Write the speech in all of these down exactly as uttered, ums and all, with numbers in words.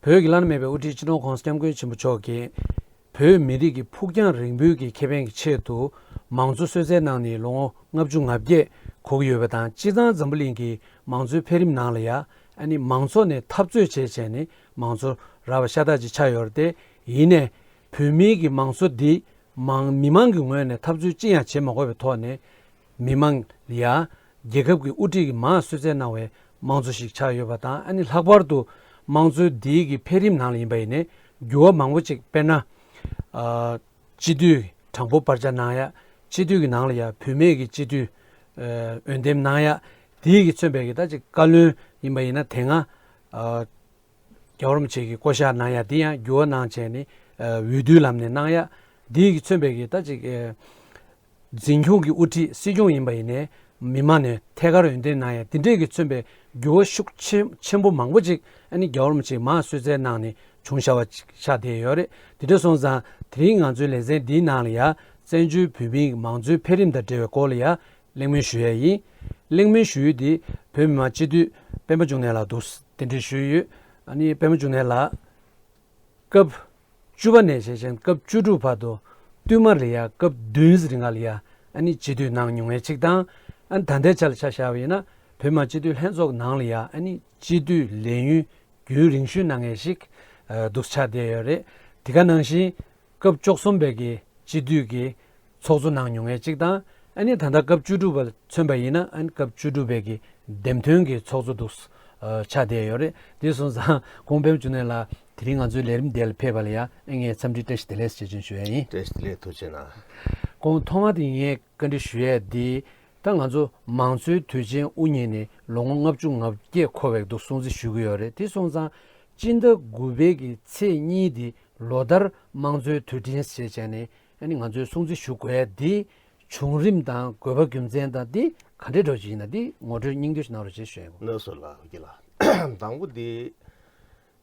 བོད་ཀྱི་བླ་ན་མེད་པའི་དབུ་ཁྲིད་སྤྱི་ནོར་༧གོང་ས་༧སྐྱབས་མགོན་ཆེན་པོ་མཆོག་གིས། བོད་མི་རིགས་ཀྱི་ཕུགས་རྒྱང་རིང་པོའི་གི་ཁེ་ཕན་གྱི་ཆེད་དུ། མང་གཙོ་གསོལ་སྩལ་གནང་ནས་ལོ་ངོ་ལྔ་བཅུ་ང་བརྒྱད་འཁོར་གྱི་ཡོད་པ་དང་། སྤྱིར་བཏང་འཛམ་བུ་གླིང་གི་མང་གཙོའི་འཕེལ་རིམ་ནང་ལ་ཡ། ཨ་ནི་མང་ཚོགས་ནས་འཐབ་རྩོད་བྱས་བྱས་ནས་མང་གཙོ་རག་པ་ཤ་སྟག་ཅིག་ཆགས་ཡོད་རེད་དེ། ཡིན་ནའི་བོད་མིའི་གི་མང་གཙོ་འདི་མང་མི་མང་གི་ངོས་ནས་འཐབ་རྩོད་ཅི་ཡང་བྱེད་མ་དགོས་པའི་ཐོག་ནས། མི་མང་ལ་ཡ། རྒྱལ་ཁབ་ཀྱི་དབུ་ཁྲིད་ཀྱིས་མར་གསོལ་སྩལ་གནང་བའི་དམངས་གཙོ་ཞིག་ཆགས་ཡོད་པ་དང་། ཨ་ནི་ལྷག་པར་དུ་དམངས་གཙོ་འདིའི་གི་འཕེལ་རིམ་ནང་ལ་ཡིན་པ་ཡིན་ནའི་འགྱུར་བ་མང་པོ་ཅིག་དཔེར་ན། ཨ། སྤྱི་འཐུས་གྲངས་འབོར་སྤར་ཆ་གནང་ཡ། སྤྱི་འཐུས་ཀྱི་ནང་ལ་ཡ་བུད་མེད་ཀྱི་སྤྱི་འཐུས། ཨ། འོས་འདེམས་གནང་ཡ། དེའི་གི་མཚོན་པའི་གི་ད་ཅིག་བཀའ་བློན་ཡིན་པ་ཡིན་ན་དེ་སྔ། ཨ། རྒྱལ་བ་རིན་པོ་ཆེ་གིས་བསྐོ་བཞག་གནང་ཡ་དེ་ཡང་འགྱུར་བ་གནང་བྱས་ནས། ཨ། འོས་བསྡུའི་ལམ་ནས་གནང་ཡ། དེའི་གི་མཚོན་པའི་གི་ད་ཅིག་ཨ། འཛིན་སྐྱོང་གི་དབུ་ཁྲིད་སྲིད་སྐྱོང་ཡིན་པ་ཡིན་ནའི་མི་མང་ནས་ཐད་ཀར་འོས་འདེམས་གནང་ཡ་དེ་འདྲས་ཀྱི་མཚོན་པའི་འགྱུར་བ་ཤུགས་ཆེ་ཆེན་པོ་མང་པོ་ཅིག་ཨ་ནི་རྒྱལ་བ་རིན་པོ་ཆེས་མར་གསོལ་སྩལ་གནང་ནས་བྱུང་བཞག་པ་ཅིག་ཆགས་བསྡད་ཡོད་རེད། དེ་འདྲ་སོང་ཙང་དེ་རིང་ང་ཚོའི་ལེ་ཚན་འདིའི་ནང་ལ་ཡ་བཙན་བྱོལ་བོད་མིའི་མང་གཙོའི་འཕེལ་རིམ་དང་འབྲེལ་བའི་སྐོར་ལ་ཡ་གླེང་མོལ་ཞུ་ཡ་ཡིན། གླེང་མོལ་ཞུ་ཡུལ་འདི་བོད་མི་མང་སྤྱི་འཐུས་སྤེན་པ་འབྱུང་གནས་ལགས་འདུག་གདན་འདྲེན་ཞུས་ཡོད། ཨ་ནི་སྤེན་པ་འབྱུང་གནས་ལགས། སྐབས་བཅུ་པ་ནས་བྱས་ཤིང་སྐབས་བཅུ་དྲུག་བར་དུ་བསྟུད་མར་ལ་ཡ་སྐབས་བདུན་ཙམ་རིང་ལ་ཡ་ཨ་ནི་སྤྱི་འཐུས་གནང་མྱོང་མཁན་ཅིག་དང་། ཨ་ནི་ད་ལྟའི་ཆ་ལ་ཆ་བཞག་པ་ཡིན་ན་བོད་མི་མང་སྤྱི་འཐུས་ལྷན་ཚོགས་ནང་ལ་ཡ་ཨ་ནི་སྤྱི་འཐུས་ལས་ཡུན་རྒྱུན་རིང་ཤོས་གནང་མཁན་ཞིག་ཨ་འདུག་ཆགས་བསྡད་ཡོད་རེད། དེ་ག་ནང་བཞིན་སྐབས་བཅུ་གསུམ་པའི་གི་སྤྱི་འཐུས་ཀྱི་ཚོགས་གཙོ་གནང་མྱོང་མཁན་ཅིག་དང་། ཨ་ནི་ད་ལྟ་སྐབས་བཅུ་དྲུག་པ་མཚོན་པ་ཡིན་ན་ཨ་ནི་སྐབས་བཅུ་དྲུག་པའི་གི་འདེམས་ཐོན་གྱི་ཚོགས་གཙོ་འདུག་ཨ་ཆགས་བསྡད་ཡོད་རེད། དེ་སོང་ཙང་ཁོང་སྤེན་པ་འབྱུང་གནས་ལགས་དེ་རིང་ང་ཚོའི་ལས་རིམ་དེ་ལ་ཕེབས་པ་ལ་ཡ་ཨ་ངས་འཚམས་འདྲི་བཀྲ་ཤིས་བདེ་ལེགས་ཞེས་བྱུང་ཞུ་ཡ་ཡིན། བཀྲ་ཤིས་བདེ་ལེགས། ཐུགས་རྗེ་གནང་། ཁོང་ཐོག་མ་དེ་ངས་བཀའ་འདྲི་ཞུ་ཡས་དེ། ད་ང་ཚོ་མང་གཙོའི་དུས་ཆེན་དབུ་བརྙེས་ནས་ལོ་ངོ་ལྔ་བཅུ་ང་བརྒྱད་འཁོར་བའི་འདུག་སྲུང་བརྩི་ཞུ་གི་ཡོད་རེད། དེ་སོང་ཙང་སྤྱི་ཟླ་དགུ་པའི་གི་ཚེས་གཉིས་དེ་ལོ་ལྟར་དམངས་གཙོའི་དུས་དྲན་ཞེས་བྱས་ནས་ཨ་ནི་ང་ཚོས་སྲུང་བརྩི་ཞུ་དགོས་ཡ་དེ་བྱུང་རིམ་དང་དགོས་པ་རྒྱུ་མཚན་དང་དེ་ག་འདྲའི་འགྲོ་གི་ཡིན་ན་དེ་ངོ་སྤྲོད་སྙིང་བསྡུས་ཤིག་གནང་རོགས་ཞེས་ཞུ་ཡ་ཡིན། ལགས་སོ་ལགས་ཀྱི་ལགས། དང་པོ་དེ་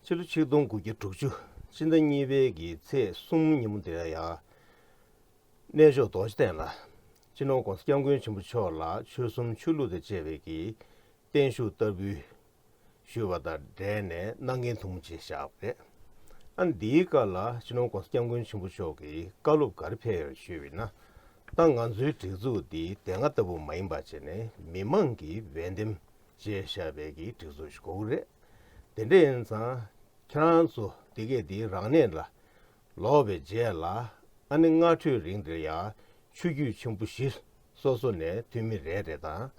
ཕྱི་ལོ་ཆིག་སྟོང་དགུ་བརྒྱ་དྲུག་ཅུ་སྤྱི་ཟླ་གཉིས་པའི་གི་ཚེས་གསུམ་ཉིན་མོ་དེ་ལ་ཡ། གནས་མཆོག་རྡོ་རྗེ་གདན་ལ་སྤྱི་ནོར་༧གོང་ས་༧སྐྱབས་མགོན་ཆེན་པོ་མཆོག་ལ་ཆོལ་གསུམ་ཆོས་ལུགས་དང་བཅས་པའི་གི་བརྟན་བཞུགས་བསྟར་འབུལ་ཞུས་པ་དང་འབྲེལ་ནས་གནང་འགན་ཐུང་ངུ་ཅིག་བཞག་པ་རེད། ཨ་ནི་འདིའི་སྐབས་ལ་སྤྱི་ནོར་༧གོང་ས་༧སྐྱབས་མགོན་ཆེན་པོ་མཆོག་གིས་བཀའ་སློབ་ག་རེ་ཕེབས་ཡོད་ཞུས་པ་ཡིན་ན། ད་ང་ཚོའི་སྒྲིག་འཛུགས་འདི་དེ་སྔ་ལྟ་བུ་མ་ཡིན་པ་བྱས་ནས་མི་མང་གིས་འོས་འདེམས་བྱས་བཞག་པའི་གི་སྒྲིག་འཛུགས་ཤིག་དགོས་ཀྱི་རེད། དེ་འདྲ་ཡིན་ཙང་ཁྱེད་རང་ཚོ་འདི་གས་འདི་རང་གནས་ལ་ལོག་པའི་རྗེས་ལ་ཨ་ནི་སྔ་འཕྲོས་རིང་དེར་ཡང་ཆོས་བརྒྱུད་ཆེན་པོ་བཞི་སོ་སོ་ནས་འཐུས་མི་རེ་རེ་དང་།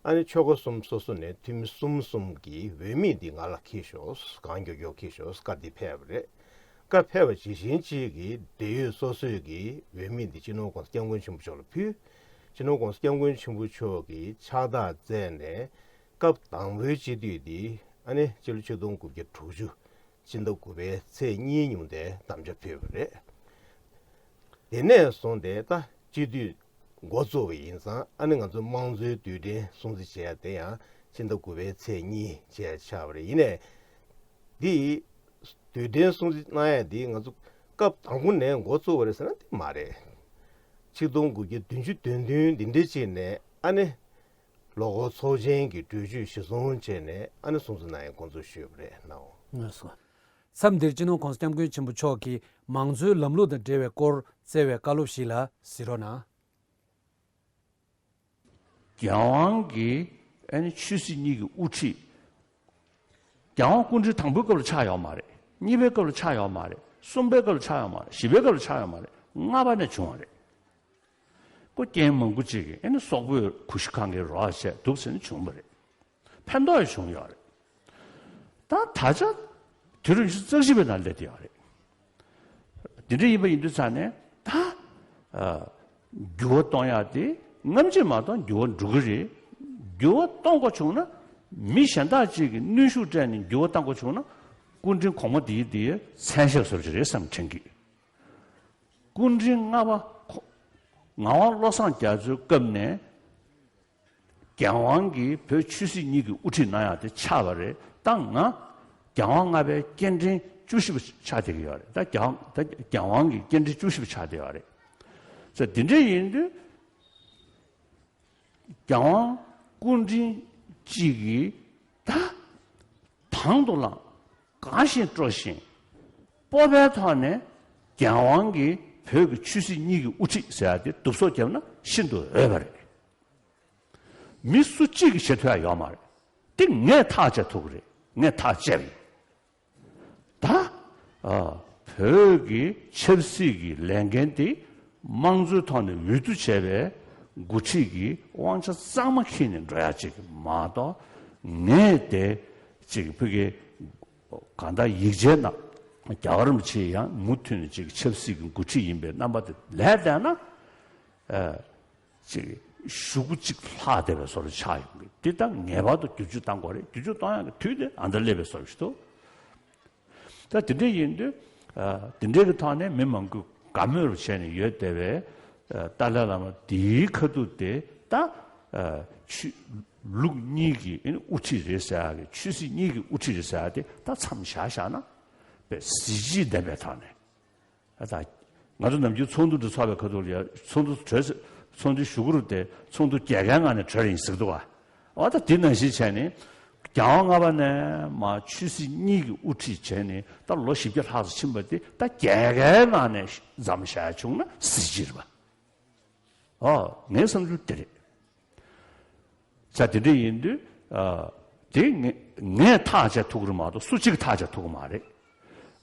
ཨ་ནི་ཆོལ་ཁ་གསུམ་སོ་སོ་ནས་འཐུས་མི་གསུམ་གསུམ་གྱིས་འོས་མི་འདི་ང་ལ་འཁྱེར་ཤོག་གང་མགྱོགས་མགྱོགས་འཁྱེར་ཤོག་བཀའ་འདི་ཕེབས་པ་རེད། བཀའ་ཕེབས་པ་ཇི་བཞིན་གཅིག་གིས་འབྲེལ་ཡོད་སོ་སོས་ཀྱིས་འོས་མི་འདི་སྤྱི་ནོར་༧གོང་ས་༧སྐྱབས་མགོན་ཆེན་པོ་མཆོག་ལ་ཕུལ། སྤྱི་ནོར་༧གོང་ས་༧སྐྱབས་མགོན་ཆེན་པོ་མཆོག་གིས་ཕྱག་རྟགས་བསྩལ་ནས་སྐབས་དང་པོའི་སྤྱི་འཐུས་འདི་ཨ་ནི་སྤྱི་ལོ་ཆིག་སྟོང་དགུ་བརྒྱ་དྲུག་ཅུ་སྤྱི་ཟླ་དགུ་པའི་ཚེས་གཉིས་ཉིན་དེ་དམ་བཅའ་ཕུལ་བ་རེད། དེ་ནས་བཟུང་སྟེ་ད་སྤྱི་འཐུས་འགོ་བཙུགས་པ་ཡིན་ཙང་ཨ་ནི་ང་ཚོ་དམངས་གཙོའི་དུས་དྲན་སྲུང་བརྩི་བྱེད་ཡ་དེ་ཡང་སྤྱི་ཟླ་དགུ་པའི་ཚེས་གཉིས་བྱས་ཆགས་པ་རེད། ཡིན་ནའི་འདི་དུས་དྲན་སྲུང་བརྩི་གནང་ཡ་འདི་ང་ཚོ་སྐབས་དང་པོ་ནས་འགོ་བཙུགས་པ་རེད་ཟེར་ན་དེ་མ་རེད། ཆིག་སྟོང་དགུ་བརྒྱ་བདུན་ཅུ་དོན་བདུན་འདི་འདྲའི་ཅིག་ནས་ཨ་ནི་ལོ་འཁོར་ཚོགས་ཆེན་གྱི་གྲོས་ཆོད་གཞིར་བཟུང་བྱས་ནས་ཨ་ནི་སྲུང་བརྩི་གནང་ཡ་འགོ་འཛུགས་ཞུས་པ་རེད་ནའོ། ལགས་སོ། མཚམས་འདིར་སྤྱི་ནོར་༧གོང་ས་༧སྐྱབས་མགོན་ཆེན་པོ་མཆོག་གིས་མང་གཙོའི་ལམ་ལུགས་དང་འབྲེལ་བའི་སྐོར་བསྩལ་བའི་བཀའ་སློབ་ཞིག་ལ་གཟིགས་རོགས་གནང་། རྒྱལ་དབང་གི་ཨ་ནི་ཆོས་སྲིད་གཉིས་ཀྱི་དབུ་ཁྲིད། རྒྱལ་དབང་སྐུ་ཕྲེང་དང་པོའི་སྐབས་ལ་ཆགས་ཡོད་མ་རེད། གཉིས་པའི་སྐབས་ལ་ཆགས་ཡོད་མ་རེད། གསུམ་པའི་སྐབས་ལ་ཆགས་ཡོད་མ་རེད། བཞི་པའི་སྐབས་ལ་ཆགས་ཡོད་མ་རེད། ལྔ་པ་ནས་བྱུང་བ་རེད། ཁོ་རྐྱེན་མང་པོ་ཅིག་གིས་ཨ་ནི་སོག་པོས་གུ་ཤྲི་ཁང་གི་རོགས་བྱས་འདུག་ཟེར་ནས་བྱུང་བ་རེད། ཕན་ཐོགས་ཡང་བྱུང་ཡོད་རེད། ད་ད་ཆ་དུས་རབས་ཉི་ཤུ་རྩ་བཞི་པའི་ནང་སླེབས་བསྡད་ཡོད་རེད། འདི་འདྲ་ཡིན་པ་ཡིན་དུས་ཙང་ནས་ད་ཨ་འགྱུར་བ་གཏོང་ཡག་དེ་སྔ་ཕྱི་མ་གཏོགས་འགྱུར་བ་འགྲོ་གི་རེད། འགྱུར་བ་གཏོང་དགོས་བྱུང་ན་མི་གཞན་དག་ཅིག་གིས་གནོན་ཤུགས་སྤྲད་ནས་འགྱུར་བ་གཏོང་དགོས་བྱུང་ན་སྐུ་ཕྲེང་གོང་མ་དེའི་དེའི་མཚན་ཞབས་བཟོ་གི་རེད་བསམ་དྲན་གི། སྐུ་ཕྲེང་ལྔ་པ་ཁོ་ངག་དབང་བློ་བཟང་རྒྱ་མཚོའི་སྐབས་ནས་རྒྱལ་དབང་གིས་བོད་ཆོས་སྲིད་གཉིས་ཀྱི་དབུ་ཁྲིད་གནང་ཡག་དེ་ཆགས་པ་རེད། ད་ང་རྒྱལ་དབང་ལྔ་པའི་སྐྱེ་ཕྲེང་བཅུ་བཞི་པ་ཆགས་བསྡད་ཀྱི་ཡོད་རེད། ད་རྒྱལ་དབང་ད་རྒྱལ་དབང་གི་སྐྱེ་ཕྲེང་བཅུ་བཞི་པ་ཆགས་བསྡད་ཡོད་རེད། ཙང་འདི་འདྲ་ཡིན་དུས་རྒྱལ་དབང་སྐུ་ཕྲེང་གཅིག་གིས་ད་དང་དུ་བླངས། དགའ་བཞིན་སྤྲོ་བཞིན་སྤོབས་པའི་ཐོག་ནས་རྒྱལ་དབང་གིས་བོད་ཀྱི་ཆོས་སྲིད་གཉིས་ཀྱི་དབུ་ཁྲིད་ཟེར་ཡ་དེ་བསྡུ་གསོག་བརྒྱབ་ན་ཤིན་ཏུ་འོས་པ་རེད། མི་སུ་གཅིག་གིས་བྱེད་ཐུབ་ཡ་ཡོད་མ་རེད། དེ་ངས་ཐག་བཅད་ཐུབ་ཀྱི་རེད། ངས་ཐག་བཅད་པ་ཡིན། ད། ཨ། བོད་ཀྱི་ཆབ་སྲིད་ཀྱི་ལས་འགན་དེ་དམངས་གཙོའི་ཐོག་ནས་འོས་བསྡུ་བྱས་པའི་འགོ་ཁྲིད་ཀྱི་དབང་ཆ་གཙང་མ་འཁྱེར་ནས་འགྲོ་ཡ་ཅིག་མ་གཏོགས། ངས་དེ་ཅིག་ཕ་གི་གང་ལྟར་ཡིག་ཆའི་ནང་རྒྱལ་བ་རིན་པོ་ཆེ་ཡང་མུ་མཐུད་ནས་ཅིག་ཆབ་སྲིད་ཀྱི་འགོ་ཁྲིད་ཡིན་པའི་རྣམ་པ་དེ་ལས་བསྡད་ན། ཨ། ཅིག་གཞུག་གུ་གཅིག་ལྷག་བསྡད་པའི་བཟོ་འདྲ་ཆགས་ཡོང་གི། འདི་ད་ངེས་པར་དུ་བསྒྱུར་བཅོས་གཏང་དགོས་རེད། བསྒྱུར་བཅོས་གཏོང་ཡག་གི་དུས་དེ་ཨ་འདྲ་སླེབས་པའི་བཟོ་འདྲ་ཞིག་འདུག་ད་དེ་འདྲ་ཡིན་དུས། ཨ། དེ་འདྲའི་གི་ཐོག་ནས་མི་མང་པོས་དགའ་མོས་བྱས་ནས་ཡོད་བསྡད་པའི། ཨ། ཏཱ་ལའི་བླ་མ་འདིའི་ཁ་ཐུག་དེ་ད། ཨ། ཆོས་ལུགས་གཉིས་ཀྱི་དབུ་ཁྲིད་རེད་ཟེར་ཡག་གི། ཆོས་སྲིད་གཉིས་ཀྱི་དབུ་ཁྲིད་རེད་ཟེར་ཡག་དེ་ད་མཚམས་བཞག་བཞག་ན་དཔེ་གཟི་བརྗིད་ལྡན་པའི་ཐོག་ནས། ཨ། ད་ང་ཚོ་ནམ་རྒྱུན་ཚོགས་འདུ་འདི་ཚོགས་པའི་ཁ་ཐུག་ལ་ཡ། ཚོགས་འདུ་གྲོལ་ཚེ། ཚོགས་འདུའི་གཞུག་གུ་རུ་དེ་ཚོགས་འདུ་རྒྱལ་ཁའི་ངང་ནས་གྲོལ་ཡིན་ཟེར་གི་འདུག་ག་འོ། ད་དེ་ནང་བཞིན་བྱས་ནས་རྒྱལ་དབང་ལྔ་པ་ནས་མར་ཆོས་སྲིད་གཉིས་ཀྱི་དབུ་ཁྲིད་བྱས་ནས་ད་ལོ་བཞི་བརྒྱ་ལྷག་ཙམ་ཕྱིན་པ་དེ་ད་རྒྱལ་ཁའི་ངང་ནས་མཚམས་བཞག་བྱུང་ན་གཟི་བརྗིད་རེད་པ། ཨོ། ངའི་བསམ་ཚུལ་དེ་རེད། ས་དེ་འདྲ་ཡིན་དུས། ཨ། དེ་ངས་ངས་ཐག་བཅད་ཐུབ་ཀྱི་རེད་མ་གཏོགས་སུ་གཅིག་ཐག་བཅད་ཐུབ་ཀྱི་མ་རེད།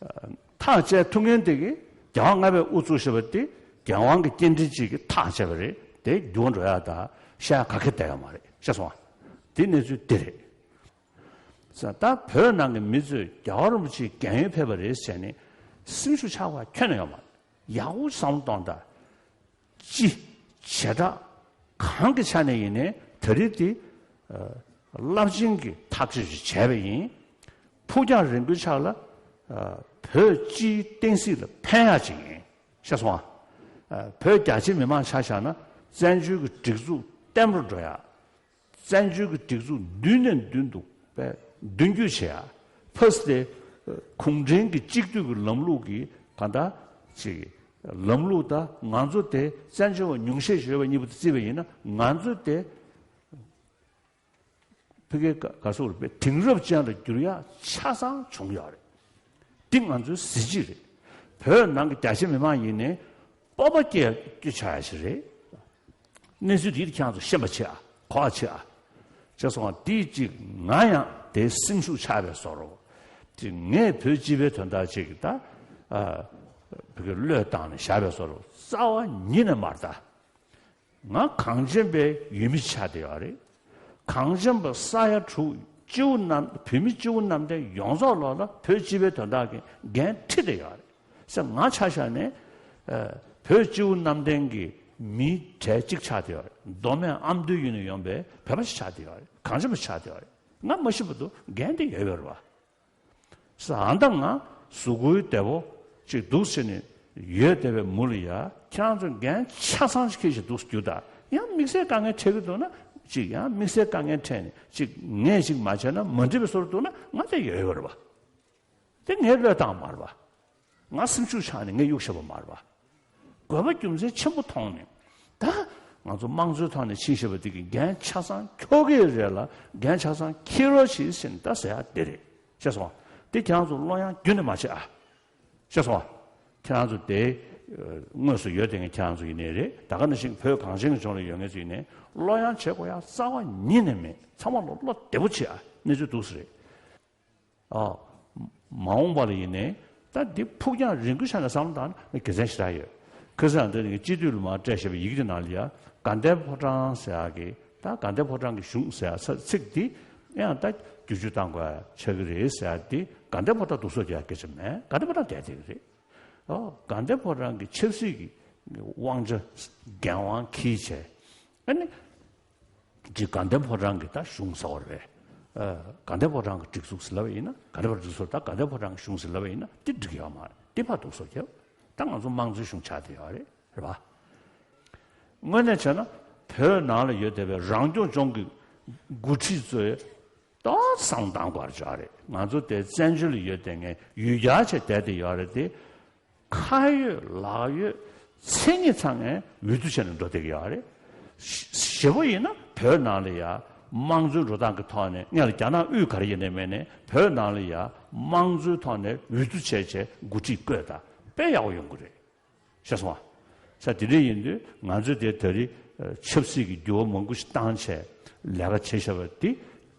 ཨ། ཐག་བཅད་ཐུབ་མཁན་དེ་གི་རྒྱལ་དབང་ལྔ་པས་དབུ་བཙུགས་བཞག་པ་དེ་རྒྱལ་དབང་གི་སྐྱེ་ཕྲེང་གཅིག་གིས་ཐག་བཅད་པ་རེད། དེ་འགྱུར་བ་འགྲོ་ཡག་ད་བཤད་ཡག་ག་གེ་བསྡད་ཡོད་མ་རེད། ཤེས་སོང་ང་། དེ་གནས་ཚུལ་དེ་རེད། ས། ད་བོད་ནང་གི་མི་ཚོས་རྒྱལ་བ་རིན་པོ་ཆེ་རྒན་ཡོལ་ཕེབས་པ་རེད་ཟེར་ནས་སེམས་ཤུགས་ཆག་པ་ཁྱོན་ནས་ཡོད་མ་རེད། ཡག་པོ་བསམ་བློ་གཏོང་དང་། སྤྱི། བྱེ་བྲག་གང་གི་ཆ་ནས་ཡིན་ནའི་ད་རེས་དེ། ཨ། རླབས་ཆེན་གྱི་ཐག་གཅོད་ཅིག་བྱས་པ་ཡིན། ཕུགས་རྒྱང་རིང་པོའི་ཆ་ལ། ཨ། བོད་སྤྱིའི་བསྟན་སྲིད་ལ་ཕན་ཡག་ཅིག་ཡིན། ཤེས་སོང་ང་། ཨ། བོད་རྒྱ་ཆེ་མི་མང་ཆ་བཞག་ན་བཙན་བྱོལ་གྱི་སྒྲིག་འཛུགས་བརྟན་པོར་འགྲོ་ཡག་བཙན་བྱོལ་གྱི་སྒྲིག་འཛུགས་མདུན་ནས་མདུན་དུ་དཔེ་མདུན་སྐྱོད་བྱེད་ཡ། ཕ་སི་ཏེ་གུང་ཁྲན་གྱི་གཅིག་སྡུད་ཀྱི་ལམ་ལུགས་ཀྱི་གང་ལྟར་ཅིག་ལམ་ལུགས་དང་ང་ཚོ་དེ་བཙན་བྱོལ་བ་ཉུང་ཤས་ཤིག་ཡོད་པ་གཉིས་པོ་དེ་བརྩིས་པ་ཡིན་ན། ང་ཚོ་དེ་ཕ་གིའི་ག་ག་སོགས་རུ་དཔེ་དེང་རབས་ཅན་ལ་འགྱུར་ཡ་ཆ་ཚང་བྱུང་ཡོད་རེད། འདི་ང་ཚོའི་གཟི་བརྗིད་རེད། བོད་ནང་གི་རྒྱ་ཆེ་མི་མང་ཡིན་ནའི་སྤོབས་པ་སྐྱེ་སྐྱེ་ཆོག་ཡ་ཞིག་རེད། གནས་ཚུལ་འདི་ཁྱེད་རང་ཚོ་ཤེས་པ་བྱེད་ཨ། གོ་བ་བྱེད་ཨ། ཅེས་སོང་བ་འདི་གཅིག་ང་ཡང་དེ་སེམས་ཤུགས་ཆག་པའི་བཟོ་འདྲ། དེ་ངས་བོད་སྤྱི་པའི་དོན་དག་ཅིག་གི་ད། ཨ། བོད་ཀྱི་བློས་བཏང་ནས་བཞག་པའི་བཟོ་འདྲ། རྩ་བ་ཉིད་ནས་མ་རེད་ད། ང་གངས་ཅན་པའི་ཡུལ་མི་ཆགས་བསྡད་ཡོད་རེད། གངས་ཅན་པ་ས་ཡ་དྲུག་སྤྱི་བོ་གནམ། བོད་མི་སྤྱི་བོ་གནམ་བསྟན་ཡོངས་རྫོགས་ལོག་ལ་བོད་སྤྱི་པའི་དོན་དག་གི་འགན་འཁྲི་བསྡད་ཡོད་རེད། ས། ང་ཆ་བཞག་ནས། ཨ། བོད་སྤྱི་བོ་གནམ་བསྟན་གྱི་མིའི་གྲས་གཅིག་ཆགས་བསྡད་ཡོད་རེད། མདོ་སྨད་ཨ་མདོའི་ཡུལ་ནས་ཡོང་པའི་བོད་པ་ཞིག་ཆགས་བསྡད་ཡོད་རེད། གངས་ཅན་པ་ཆགས་བསྡད་ཡོད་རེད། ང་མ་ཤི་བར་དུ་འགན་དེ་ཡོད་པ་རེད་པ། ས། ཨ། ད་ང་གཟུགས་པོའི་བདེ་པོ་ཅིག་འདུག་ཟེར་ནས་ཡོད་བསྡད་པའི་མུ་ལ་ཡ་ཁྱེད་རང་ཚོ་འགན་ཆ་ཚང་ཞིག་འཁྱེར་བཞིན་འདུག་རྒྱུ་ད། ཡང་དམིགས་བསལ་དཀའ་ངལ་འཕྲད་ཀྱི་འདུག་ན་ཅིག་ཡང་དམིགས་བསལ་དཀའ་ངལ་འཕྲད་ནས་ཅིག་ངས་ཅིག་མ་བྱས་ན་མ་འགྲིག་པའི་བཟོ་འདྲ་འདུག་ན་ང་དེ་ཡོད་ཡོད་རེད་པ། དེ་ངས་བློས་བཏང་མ་རེད་པ། ང་སེམས་ཤུགས་ཆག་ནས་ངས་གཡུག་བཞག་པ་མ་རེད་པ། དགོས་པ་རྒྱུ་མཚན་ཆེན་པོ་མཐོང་ནས། ད་ང་ཚོ་དམངས་གཙོའི་ཐོག་ནས་ཕྱིན་བཞག་པ་འདི་གི་འགན་ཆ་ཚང་ཁྱོ་གའི་རེད་ལ། འགན་ཆ་ཚང་འཁྱེར་རོགས་བྱེད་ཟེར་ནས་ད་ཟེར་ཡ་དེ་རེད། ཤེས་སོང་བ། དེ་ཁྱེད་རང་ཚོ་བློ་ཡང་རྒྱུན་ནས་མ་བྱེད་ཨ། ཤེས་སོང་བ། ཁྱེད་རང་ཚོ་དེ་དངོས་སུ་ཡོད་བསྡད་མཁན་ཁྱེད་རང་ཚོ་ཡིན་ནའི་རེད། ད་ག་ནང་བཞིན་བོད་གངས་ཅན་གྱི་ལྗོངས་ལ་ཡོད་མཁན་ཚོ་ཡིན་ནའི་བློ་ཡང་བྱེད་དགོས་ཡ་རྩ་བ་ཉིད་ནས་མེད། ཚང་མ་ལ་བློ་བདེ་པོ་བྱེད་ཨ། གནས་ཚུལ་འདུག་སེ་རེད། ཨ། མ་འོངས་པ་ལ་ཡིན་ནའི་ད་འདི་ཕུགས་རྒྱང་རིང་པོའི་ཆ་ནས་བསམ་བློ་བཏང་ན་དགེ་མཚན་ཞེ་དྲག་ཡོད། ཁ་སང་འདི་ནི་སྤྱི་འཐུས་ལ་མར་སྤྲད་བཞག་པའི་ཡི་གེ་དེ་ནང་ལ་ཡ་དགའ་ལྡན་ཕོ་བྲང་ཟེར་ཡག་གི། ད་དགའ་ལྡན་ཕོ་བྲང་གི་གཞུང་ཟེར་ཡག་ཚིག་འདི་ཡང་ད་བསྒྱུར་བཅོས་བཏང་དགོས་ཆགས་ཀྱི་རེད་ཟེར་ཡག་འདི། དགའ་ལྡན་ཕོ་བྲང་སྡུག་སོ་རྒྱག་སྐད་ཆ་མེད། དགའ་ལྡན་ཕོ་བྲང་བསྡད་བསྡད་ཀྱི་རེད། ཨོ། དགའ་ལྡན་ཕོ་བྲང་གི་ཆབ་སྲིད་ཀྱི་དབང་ཆ་འགན་དབང་འཁྱེར་བྱས། ཨ་ནི། ཅིག་དགའ་ལྡན་ཕོ་བྲང་གི་ད་གཞུང་ཟེར་བ་རེད་པས། ཨ། དགའ་ལྡན་ཕོ་བྲང་གི་སྒྲིག་འཛུགས་ཟེར་ལབ་པ་ཡིན་ན། དགའ་ལྡན་ཕོ་བྲང་སྒྲིག་འཛུགས་དང་དགའ་ལྡན་ཕོ་བྲང་གི་གཞུང་ཟེར་ལབ་པ་ཡིན་ན་དེ་འགྲིག་གི་ཡོད་མ་རེད། དེ་ཕར་འདུག་སེ་བརྒྱབ། ད་ང་ཚོ་དམངས་གཙོའི་གཞུང་ཆགས་བསྡད་ཡོད་རེད། རེད་པ། དངོས་གནས་བྱས་ན་བོད་ནང་ལ་ཡོད་བསྡད་པའི་རང་སྐྱོང་ལྗོངས་ཀྱི་འགོ་ཁྲིད་ཚོས་ཏོག་ཙམ་བསམ་བློ་གཏང་དགོས་ཀྱི་ཡོད་རེད། ང་ཚོ་དེ་བཙན་བྱོལ་ལ་ཡོད་བསྡད་མཁན་ཡུལ་གྱར་བྱས་བསྡད་བསྡད་ཡོད་རེད་དེ། ཁ་ཡོད་ལག་ཡོད་མཚན་ཉིད་ཚང་མས་འོས་བསྡུ་བྱས་ནས་འགྲོ་བསྡད་ཀྱི་ཡོད་རེད། ཞེ་པོ་ཡིན་ན་བོད་ནང་ལ་ཡ་ དམངས་གཙོའི་འགྲོ་སྟངས་ཀྱི་ཐོག་ནས་སྔོན་ལ་རྒྱ་ནག་དབུས་ག་རེ་ཡིན་ནའི་མིན་ནའི་བོད་ནང་ལ་ཡ་དམངས་གཙོའི་ཐོག་ནས་འོས་བསྡུ་བྱས་བྱས་འགོ་ཁྲིད་བསྐོས་དང་དཔེ་ཡག་པོ་ཡོང་གི་རེད། ཤེས་སོང་ཨ། ས་དེ་འདྲ་ཡིན་དུས་ང་ཚོས་དེ་ད་རེས་ཆབ་སྲིད་ཀྱི་འགྱུར་བ་མང་པོ་ཞིག་བཏང་བྱས་ལས་ཀ་བྱེད་བཞག་པ་འདི་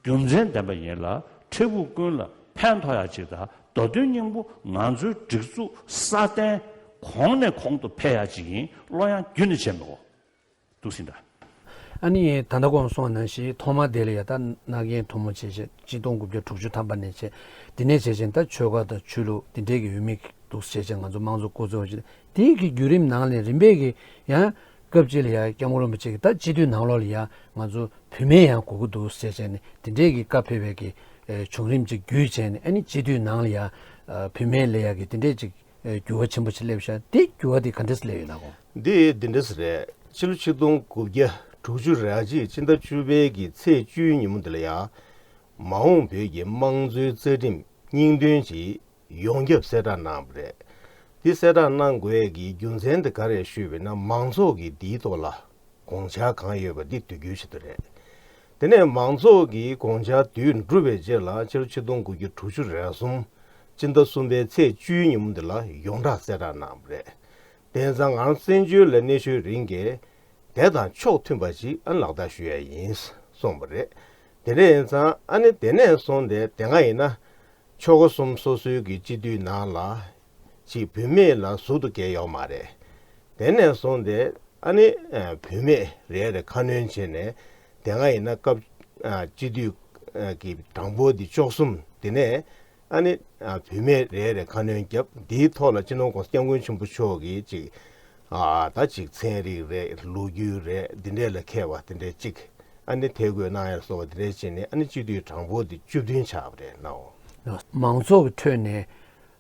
རྒྱུ་མཚན་ལྡན་པ་ཡིན་ལ། འཕྲལ་ཕུགས་ཀུན་ལ་ཕན་ཐོགས་ཡག་ཅིག་དང་མདོ་དོན་སྙིང་པོ་ང་ཚོའི་སྒྲིག་འཛུགས་སྲ་བརྟན་གོང་ནས་གོང་དུ་འཕེལ་ཡག་ཅིག་ཡིན། བློ་ཡང་རྒྱུན་ནས་བྱེད་མི་དགོས་འདུག་ཟིན་འདྲ། ཨ་ནི་ད་ལྟ་གོང་གསུངས་པ་ནང་བཞིན་ཐོག་མ་དེ་ལ་ཡ་ད་མནའ་གན་ཐུན་མོང་བྱས་བྱས་གཅིག་སྟོང་དགུ་བརྒྱ་དྲུག་ཅུ་ཐམ་པ་ནས་བྱས། དེ་ནས་བྱས་བྱས་ད་ཆོལ་ཁ་དང་ཆོས་ལུགས་དེ་འདྲས་ཀྱི་འོས་མི་འདུག་བྱས་བྱས་ང་ཚོ་དམངས་གཙོ་བསྐོ་ཚོགས་བྱས། དེའི་གི་བརྒྱུད་རིམ་ནང་ལ་རིམ་པས་ཀྱི་ཡང་སྐབས་གཅིག་ལ་ཡ་སྐྱབས་མགོན་རིན་པོ་ཆེ་གི་ད་སྤྱི་འཐུས་ནང་ལོགས་ལ་ཡ་ང་ཚོ་བུད་མེད་ཡང་དགོས་ཀྱི་འདུག་བྱས་བྱས་ནས་དེ་འདྲས་ཀྱི་བཀའ་ཕེབས་པའི་གི་བྱུང་རིམ་ཅིག་བརྒྱུད་བྱས་ནས། ཨ་ནི་སྤྱི་འཐུས་ནང་ལ་ཡ་བུད་མེད་ལ་ཡ་གི་དེ་འདྲས་ཅིག་འགྱུར་བ་ཆེན་པོ་ཞིག་སླེབས་ཤག་དེ་འགྱུར་བ་དེ་ག་འདྲས་སླེབས་ཡོད་ན་གོ། འདི་འདི་འདྲས་རེད། ཕྱི་ལོ་ཆིག་སྟོང་དགུ་བརྒྱ་དྲུག་ཅུ་རེ་གཅིག་ཕྱི་ཟླ་བཅུ་པའི་གི་ཚེས་བཅུའི་ཉིན་མོ་འདི་ལ་ཡ། མ་འོངས་བོད་ཀྱི་དམངས་གཙོའི་རྩ་ཁྲིམས་སྙིང་དོན་གྱི་ཡོངས་ཁྱབ་གསལ་བསྒྲགས་གནང་བ་རེད། འདི་གསལ་བསྒྲགས་གནང་དགོས་ཀྱི་རྒྱུ་མཚན་དེ་ག་རེ་ཞུས་པས་ན། མང་ཚོགས་ཀྱིས་འདིའི་ཐོག་ལ་དགོངས་འཆར་གང་ཡོད་པ་འདི་བསྡུ་རྒྱུའི་ཆེད་དུ་རེད། དེ་ནས་མང་ཚོགས་ཀྱི་དགོངས་འཆར་བསྡུས་གྲུབ་པའི་རྗེས་ལ་ཕྱི་ལོ་ཆིག་སྟོང་དགུ་བརྒྱ་དྲུག་ཅུ་རེ་གསུམ་སྤྱི་ཟླ་གསུམ་པའི་ཚེས་བཅུའི་ཉིན་མོ་འདི་ལ་ཡོངས་བསྒྲགས་གསལ་བསྒྲགས་གནང་བ་རེད། དེང་སང་ང་རང་བཙན་བྱོལ་ལ་གནས་ཤུལ་རིང་གི་དེ་དང་ཕྱོགས་མཐུན་པ་ཞིག་ཨ་ལག་བསྟར་ཞུ་ཡ་ཡིན་གསུངས་པ་རེད། དེ་འདྲ་ཡིན་ཙང་ཨ་ནི་དེ་ནས་བཟུང་སྟེ་དེ་སྔ་ཡིན་ན་ཆོལ་ཁ་གསུམ་སོ་སོའི་གི་སྤྱི་འཐུས་ནང་ལ་ཅིག་བུད་མེད་ལ་ཟུར་དུ་བཀལ་ཡོད་མ་རེད། དེ་ནས་བཟུང་སྟེ་ཨ་ནི་ཨ་བུད་མེད་རེ་རེ་ཁ་སྣོན་བྱས་ནས། དེ་སྔ་ཡིན་ན་སྐབས་ཨ་སྤྱི་འཐུས་ཨ་གི་གྲངས་འབོར་འདི་བཅུ་གསུམ། དེ་ནས་ཨ་ནི་ཨ་བུད་མེད་རེ་རེ་ཁ་སྣོན་བརྒྱབ། འདིའི་ཐོག་ལ་སྤྱི་ནོར་༸གོང་ས་༸སྐྱབས་མགོན་ཆེན་པོ་མཆོག་གིས་ཅིག་ཨ་ད་ཅིག་ཚན་རིག་རེད། ལོ་རྒྱུས་རེད། འདི་འདྲས་ལ་མཁས་པ་དེ་འདྲས་ཅིག་ཨ་ནི་ཐད་བསྐོས་གནང་ཡ་སོགས་པ་དེ་འདྲས་བྱས་ནས། ཨ་ནི་སྤྱི་འཐུས་གྲངས་འབོར་འདི་བཅུ་བདུན་ཆགས་པ་རེད་ནའོ། མང་ཚོགས་ཀྱི་ཁྲོད་ནས་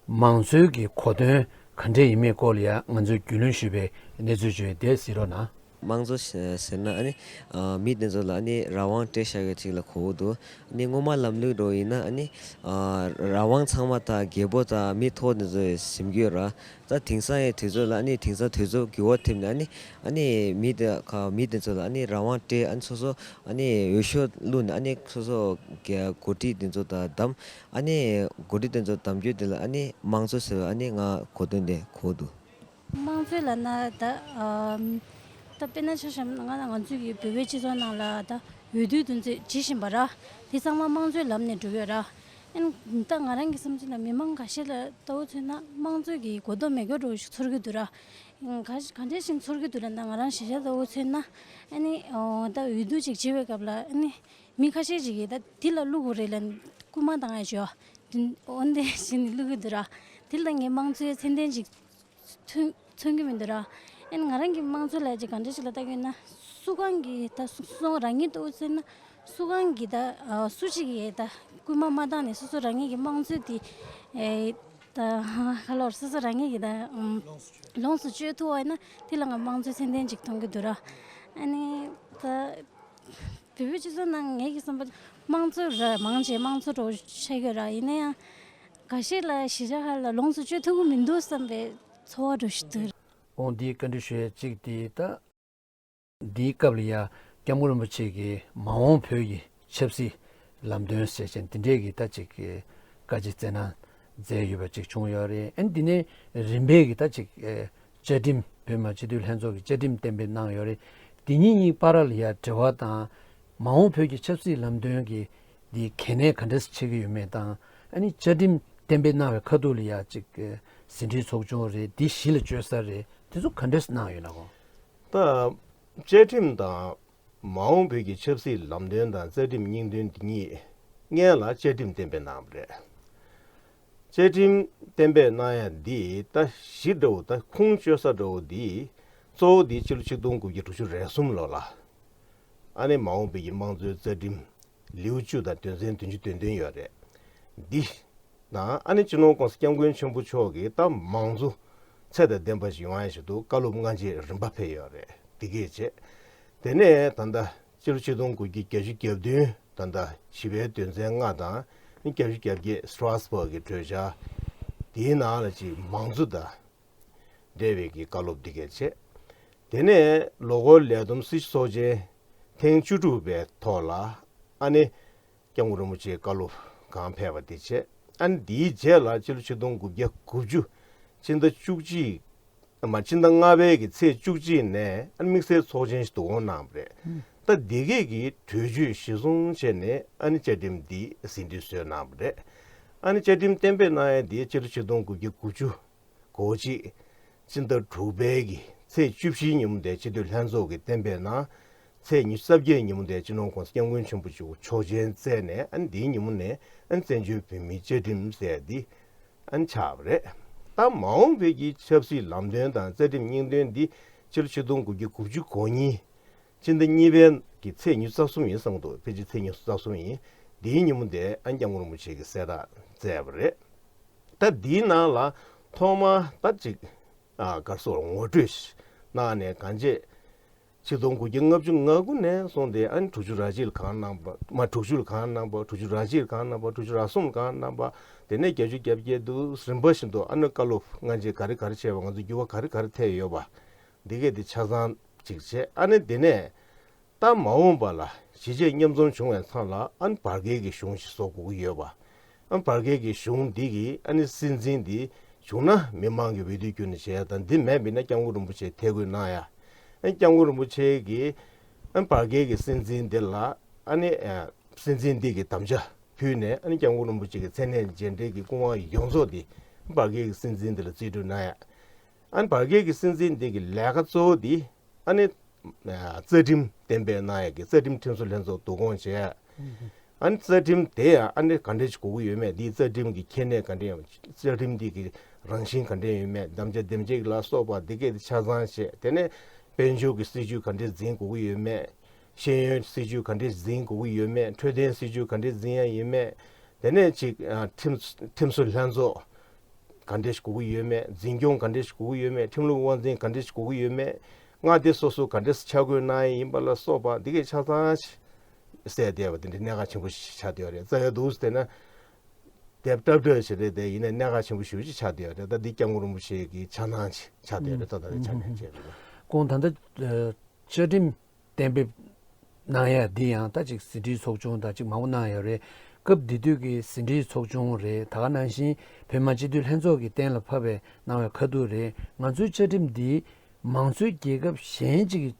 མང་གཙོའི་གི་གོ་དོན་ག་འདྲས་ཡིན་མིན་སྐོར་ལ་ཡང་ང་ཚོས་རྒྱུས་ལོན་ཞུས་པའི་གནས་ཚུལ་བརྗོད་དེ་གཟིགས་རོགས་གནང་། དམངས་གཙོ་ཟེར་ན་ཨ་ནི་ཨ་མི་དེ་ཚོ་ལ་ཨ་ནི་རང་དབང་སྤྲད་བཞག་ཡ་ཅིག་ལ་གོ་གི་འདུག་ཨ་ནི་སྔོན་མ་ལམ་ལུགས་འདྲ་ཡིན་ན་ཨ་ནི་ཨ་རང་དབང་ཚང་མ་དང་རྒྱལ་པོ་དང་མི་མཐོ་དེ་ཚོས་ཟིན་གྱི་ཡོད་ར། ད་དེང་སང་ཡི་དུས་ཚོད་ལ་ཨ་ནི་དེང་སང་དུས་ཚོད་འགྱུར་བ་ཐེབས་ནས། ཨ་ནི་ཨ་ནི་མི་དེ་ཁ་མི་དེ་ཚོ་ལ་ཨ་ནི་རང་དབང་སྤྲད། ཨ་ནི་སོ་སོ་ཨ་ནི་འོས་ཤོག་བླུགས་ནས། ཨ་ནི་སོ་སོ་གི་འགོ་ཁྲིད་དེ་ཚོ་དང་བདམས། ཨ་ནི་འགོ་ཁྲིད་དེ་ཚོ་བདམས་རྒྱུ་དེ་ལ་ཨ་ནི་དམངས་གཙོ་ཟེར་བ་ཨ་ནི་ང་གོ་དོན་དེ་གོ་འདུག་དམངས་གཙོ་ལབ་ན་ད་ཨམ་ད་དཔེར་ན་ཆ་བཞག་ན་ང་ང་ཚོའི་གི་བོད་པའི་སྤྱི་ཚོགས་ནང་ལ་ད་འོས་བསྡུ་དེ་ཚོ་བྱེད་བཞིན་པ་ར། དེ་ཚང་མ་དམངས་གཙོའི་ལམ་ནས་འགྲོ་གི་ཡོད་ར། ཨན་ད་ང་རང་གི་བསམ་ཚུལ་ལ་མི་མང་ཁ་ཤས་ལ་ལྟ་བུ་མཚོན་ན་དམངས་གཙོ་གི་གོ་རྟོགས་མེད་མཁན་འདྲ་བོ་ཞིག་ཚོར་གི་འདུག་ར། ག་ག་འདྲས་ཤིག་ཚོར་གི་འདུག་ལབ་ན། ང་རང་གཞིས་ཆགས་ལྟ་བུ་མཚོན་ན་ཨ་ནི་ཨོ་ད་འོས་བསྡུ་ཅིག་བྱེད་པའི་སྐབས་ལ་ཨ་ནི་མི་ཁ་ཤས་ཅིག་གིས་ད་འདི་ལ་བླུག་དགོས་རེད་ལབ་སྐུལ་མ་བཏང་ཡ་ཅིག་ཡོད། འོ་འདི་བྱས་ནས་བླུག་གི་འདུག་ར། འདི་ལ་ངས་དམངས་གཙོའི་མཚན་ལྡན་ཅིག་མཚོན་མཚོན་གྱི་མི་འདུག་ར། ཨ་ནི་ང་རང་གི་དམངས་གཙོ་ལབ་ཡ་ཅིག་ག་འདྲ་ཞིག་ལ་ལྟ་གི་ཡོད་ན། སུ་གང་གིས་ད་སོ་སོ་རང་ཉིད་ལྟ་བུ་མཚོན་ན། སུ་གང་གིས་ད་ཨ་སུ་གཅིག་གིས་ད་སྐུལ་མ་མ་བཏང་ནས་སོ་སོ་རང་ཉིད་ཀྱི་དམངས་གཙོ་དེ་ཨེ་ད་ག་ལོར་སོ་སོ་རང་ཉིད་ཀྱིས་ད་ཨམ་ལོངས་སུ་སྤྱོད་ཐུབ་པ་ཡིན་ན། དེ་ལ་ང་དམངས་གཙོའི་མཚན་ལྡན་ཅིག་མཐོང་གི་འདུག་ར། ཨ་ནི་ད་བོད་པའི་སྤྱི་ཚོགས་ནང་ངེད་ཀྱི་བསམ་པ་དམངས་གཙོ་ར། མང་ཆེ་དམངས་གཙོ་འདྲ་བོ་ཆགས་ཀྱི་ཡོད་ར། ཡིན་ན་ཡང་འགའ་ཤས་ལ་གཞིས་ཆགས་ཁག་ལ་ལོངས་སུ་སྤྱོད་ཐུབ་ཀྱི་མི་འདུག་བསམ་པའི་ཚོར་བ་འདྲ་ཞིག་འདུག་འོང་འདིའི་བཀའ་འདྲི་ཞུ་ཡས་གཅིག་དེ་ད། འདིའི་སྐབས་ལ་ཡ་སྐྱབས་མགོན་རིན་པོ་ཆེ་གིས་མ་འོངས་བོད་ཀྱི་ཆབ་སྲིད་ལམ་སྟོན་ཟེར་བཞིན་འདི་འདྲས་ཀྱི་ད་ཅིག་གི་བཀའ་ཅིག་སྩལ་གནང་མཛད་ཡོད་པ་ཅིག་བྱུང་ཡོད་རེད། ཨན་དེ་ནས་རིམ་པས་ཀྱི་ད་ཅིག་བཅའ་ཁྲིམས་བོད་མི་མང་སྤྱི་འཐུས་ལྷན་ཚོགས་ཀྱི་བཅའ་ཁྲིམས་གཏན་འབེབས་གནང་ཡོད་རེད། དེ་གཉིས་གཉིས་བར་ལ་ཡ་འབྲེལ་བ་དང་། མ་འོངས་བོད་ཀྱི་ཆབ་སྲིད་ལམ་སྟོན་གྱི་འདི་གལ་གནད་ག་འདྲས་ཆགས་ཀྱི་ཡོད་མེད་དང་། ཨ་ནི་བཅའ་ཁྲིམས་གཏན་འབེབས་གནང་བའི་ཁ་ཐུག་ལ་ཡ་ཅིག་ཟིན་བྲིས་ཚོགས་ཆུང་རེད། འདི་གཞི་ལ་བཅོལ་ས་རེད། དེ་ཚོ་ག་འདྲས་གནང་ཡོད་ན་གོ། ད་བཅའ་ཁྲིམས་དང་མ་འོངས་བོད་ཀྱི་ཆབ་སྲིད་ལམ་སྟོན་དང་རྩ་ཁྲིམས་སྙིང་དོན་འདི་གཉིས་སྔོན་ལ་བཅའ་ཁྲིམས་གཏན་འབེབས་གནང་བ་རེད། བཅའ་ཁྲིམས་གཏན་འབེབས་གནང་ཡ་འདི་ད་གཞི་འདྲ་བོ། ད་ཁུངས་བཅོལ་ས་འདྲ་བོ་འདི་གཙོ་བོ་འདི་ཕྱི་ལོ་ཆིག་སྟོང་དགུ་བརྒྱ་དྲུག་ཅུ་རེ་གསུམ་ལོ་ལ་ཨ་ནི་མ་འོངས་བོད་ཀྱི་དམངས་གཙོའི་རྩ་ཁྲིམས་ལེའུ་བཅུ་དང་དོན་ཚན་བདུན་ཅུ་དོན་བདུན་ཡོད་རེད། འདི་དང་ཨ་ནི་སྤྱི་ནོར་༸གོང་ས་༸སྐྱབས་མགོན་ཆེན་པོ་མཆོག་གིས་ད་མང་གཙོ་ཚད་དང་ལྡན་པ་ཞིག་ཡོང་ཡ་ཆེད་དུ་བཀའ་སློབ་སྔ་རྗེས་རིམ་པ་ཕེབས་ཡོད་རེད། འདི་གས་བྱས། དེ་ནས་ད་ལྟ་སྤྱི་ལོ་ཆིག་སྟོང་དགུ་བརྒྱ་བརྒྱད་ཅུ་གྱ་བདུན་ད་ལྟ་བཞི་པའི་དོན་ཚན་ལྔ་དང་བརྒྱད་ཅུ་གྱ་བརྒྱད་སི་ཊ་ར་སི་བྷག་གི་གྲོས་འཆར་དེའི་ནང་ལ་ཅིག་མང་གཙོ་དང་འབྲེལ་བའི་གི་བཀའ་སློབ་འདི་གས་བྱས། དེ་ནས་ལོ་འཁོར་ལས་བསྡོམས་སྲིད་སྤྱི་ཚོགས་ཆེན་ཐེངས་བཅུ་དྲུག་པའི་ཐོག་ལ་ ཨ་ནི་སྐྱབས་མགོན་རིན་པོ་ཆེའི་བཀའ་སློབ་གང་ཕེབས་པ་དེ་བྱས། ཨ་ནི་དེའི་རྗེས་ལ་སྤྱི་ལོ་ཆིག་སྟོང་དགུ་བརྒྱ་དགུ་བཅུ་ཕྱི་ཟླ་བཅུ་གཅིག་མ་ཕྱི་ཟླ་ལྔ་པའི་གི་ཚེས་བཅུ་གཅིག་ནས་ཨ་ནི་དམིགས་བསལ་ཚོགས་ཆེན་ཞིག་བསྡུ་སྐོང་གནང་བ་རེད། ད་འདི་གས་ཀྱི་གྲོས་ཆོད་གཞིར་བཟུང་བྱས་ནས་ཨ་ནི་བཅའ་ཁྲིམས་འདི་ཟིན་བྲིས་བཟོས་གནང་བ་རེད། ཨ་ནི་བཅའ་ཁྲིམས་གཏན་འབེབས་གནང་ཡ་འདི་སྤྱི་ལོ་ཆིག་སྟོང་དགུ་བརྒྱ་དགུ་བཅུ་གོ་གཅིག་ཕྱི་ཟླ་དྲུག་པའི་གི་ཚེས་བཅུ་བཞིའི་ཉིན་མོ་དེ་སྤྱི་འཐུས་ལྷན་ཚོགས་ཀྱིས་གཏན་འབེབས་གནང་། ཚེས་ཉི་ཤུ་རྩ་བརྒྱད་ཉིན་མོ་དེ་སྤྱི་ནོར་༸གོང་ས་༸སྐྱབས་མགོན་ཆེན་པོ་མཆོག་ཆོག་མཆན་བསྩལ་ནས། ཨ་ནི་འདིའི་ཉིན་མོ་ནས་ཨ་ནི་བཙན་བྱོལ་བོད་མིའི་བཅའ་ཁྲིམས་ཟེར་ཡ་འདི་ཨ་ནི་ཆགས་པ་རེད། ད་མ་འོངས་པའི་གི་ཆབ་སྲིད་ལམ་སྟོན་དང་རྩ་ཁྲིམས་སྙིང་དོན་འདི་སྤྱི་ལོ་ཆིག་སྟོང་དགུ་བརྒྱ་དགུ་བཅུ་གོ་གཉིས་ཕྱི་ཟླ་གཉིས་པའི་གི་ཚེས་ཉི་ཤུ་རྩ་གསུམ་ཡིན་བསམ་གྱི་འདུག་ཕལ་ཆེར་ཚེས་ཉི་ཤུ་རྩ་གསུམ་ཡིན། འདིའི་ཉིན་མོ་དེ་ཨ་ནི་སྐྱབས་མགོན་རིན་པོ་ཆེ་གིས་གསལ་བསྒྲགས་མཛད་པ་རེད། ད་འདིའི་ནང་ལ་ཐོག་མར་ད་ཅིག་ཨ་ག་རེ་ཟེར་ངོ་སྤྲོད་ཞིག་གནང་ནས། གང་བྱས་ཆིག་སྟོང་དགུ་བརྒྱ་ལྔ་བཅུ་ང་དགུ་ནས་བཟུང་སྟེ་ཨ་ནི་དྲུག་ཅུ་རེ་གཅིག་ལ་གང་གནང་པ། མ་དྲུག་ཅུ་ལ་གང་གནང་པ། དྲུག་ཅུ་རེ་གཅིག་ལ་གང་གནང་པ། དྲུག་ཅུ་རེ་གསུམ་ལ་གང་གནང་པ། དེ་ནས་བརྒྱད་ཅུ་གྱ་བརྒྱད་དུ་རིམ་པ་བཞིན་དུ་ཨ་ནི་བཀའ་སློབ་སྔ་རྗེས་ག་རེ་ག་རེ་བྱས་པ། ང་ཚོ་འགྱུར་བ་ག་རེ་ག་རེ་ཐེབས་ཡོད་པ། འདི་གས་དེ་ཆ་ཚང་ཅིག་བྱས། ཨ་ནི་དེ་ནས་ད་མ་འོངས་པ་ལ་གཞིས་བྱེས་མཉམ་འཛོམས་བྱུང་བའི་མཚམས་ལ་ཨ་ནི་བར་བརྒལ་གྱི་གཞུང་ཞིག་བཟོ་དགོས་ཀྱི་ཡོད་པ། ཨ་ནི་བར་བརྒལ་གྱི་གཞུང་འདི་གི་ཨ་ནི་སྲིད་འཛིན་འདི་བྱུང་ན་མི་མང་གི་འོས་བསྡུ་བརྒྱུད་ནས་བྱེད་ཡ་དང་། འདི་མེད་པ་ཡིན་ན་སྐྱབས་མགོན་རིན་པོ་ཆེས་ཐད་བསྐོས་གནང་ཡ། ཨ་ནི་སྐྱབས་མགོན་རིན་པོ་ཆེ་གིས་ཨ་ནི་བར་བརྒལ་གྱི་སྲིད་འཛིན་འདི་ལ་ཨ་ནི་ཨ་སྲིད་འཛིན་འདི་གི་དམ་བཅའ་ཕུལ་ནས། ཨ་ནི་སྐྱབས་མགོན་རིན་པོ་ཆེ་གི་མཚན་གནས་རྗེས་འབྲེལ་གྱི་སྐུ་དབང་ཡོངས་རྫོགས་འདི་བར་བརྒལ་གྱི་སྲིད་འཛིན་འདི་ལ་རྩིས་སྤྲོད་གནང་ཡ། ཨ་ནི་བར་བརྒལ་གྱི་སྲིད་འཛིན་འདི་གི་ལས་ཀ་གཙོ་བོ་འདི་ཨ་ནི་ཨ་རྩ་ཁྲིམས་གཏན་འབེབས་གནང་ཡ་གི་རྩ་ཁྲིམས་ཁྲིམས་བཟོ་ལྷན་ཚོགས་བསྡུ་སྐོང་བྱས། ཨ་ནི་རྩ་ཁྲིམས་དེ་ཡང་ཨ་ནི་ག་འདྲ་ཞིག་དགོས་ཀྱི་ཡོད་མེད། འདིའི་རྩ་ཁྲིམས་ཀྱི་ཁྱད་ནས་ག་འདྲ་ཡང་། རྩ་ཁྲིམས་འདི་གི་རང་བཞིན་ག་འདྲ་ཡོད་མེད། དམ་བཅའ་འདེམས་བྱེད་ལ་སོགས་པ་འདི་གས་དེ་ཆ་ཚང་བྱས། དེ་ནས་དཔལ་འབྱོར་གྱི་སྲིད་ཇུས་ག་འདྲ་འཛིན་དགོས་ཀྱི་ཡོད་མེད། ཤེས་ཡོན་སྲིད་ཇུས་ག་འདྲ་འཛིན་དགོས་ཀྱི་ཡོད་མེད། འཕྲོད་བསྟེན་སྲིད་ཇུས་ག་འདྲ་འཛིན་ཡ་ཡོད་མེད། དེ་ནས་ཅིག་ཨ་ཁྲིམས་ཁྲིམས་བཟོ་ལྷན་ཚོགས་ག་འདྲ་ཞིག་དགོས་ཀྱི་ཡོད་མེད། འཛིན་སྐྱོང་ག་འདྲ་ཞིག་དགོས་ཀྱི་ཡོད་མེད། ཁྲིམས་ལུགས་དབང་འཛིན་ག་འདྲ་ཞིག་དགོས་ཀྱི་ཡོད་མེད། མངའ་སྡེ་སོ་སོ་ག་འདྲ་ཆ་བགོས་གནང་ཡ་ཡིན་པ་ལ་སོགས་པ་འདི་གས་ཆ་ཚང་ཞིག་གསལ་བསྡད་པ་དེ་འདྲའི་གནད་འགག་ཆེན་པོ་ཞིག་ཆགས་བསྡད་ཡོད་རེད། རྩ་བའི་འདུག་ཟེར་ན་དེབ་སྲབ་སྲབ་ཞིག་རེད། དེ་ཡིན་ནའི་གནད་འགག་ཆེན་པོ་ཞེ་པོ་ཅིག་ཆགས་བསྡད་ཡོད་རེད། ད་འདི་སྐྱབས་མགོན་རིན་པོ་ཆེ་གི་འཆར་སྣང་ཅིག་ཆགས་བསྡད་ཡོད་རེད། ད་ད་ལྟའི་ཆ་ནས་བྱས་པ་ཡིན་ན། ཁོང་ད་ལྟ་ཨ་བཅའ་ཁྲིམས་གཏན་འབེབས་གནང་ཡ་འདི་ཡང་ད་ཅིག་ཟིན་བྲིས་ཚོགས་ཆུང་དང་ཅིག་མང་པོ་གནང་ཡོད་རེད། སྐབས་དེ་དུས་ཀྱི་ཟིན་བྲིས་ཚོགས་ཆུང་རེད། ད་ག་ནང་བཞིན་བོད་མི་མང་སྤྱི་འཐུས་ལྷན་ཚོགས་ཀྱིས་གཏན་ལ་ཕབ་པའི་གནང་བའི་ཁ་ཐུག་རེད། ང་ཚོའི་བཅའ་ཁྲིམས་འདི་མང་གཙོའི་རྒྱལ་ཁབ་གཞན་གཅིག་གི་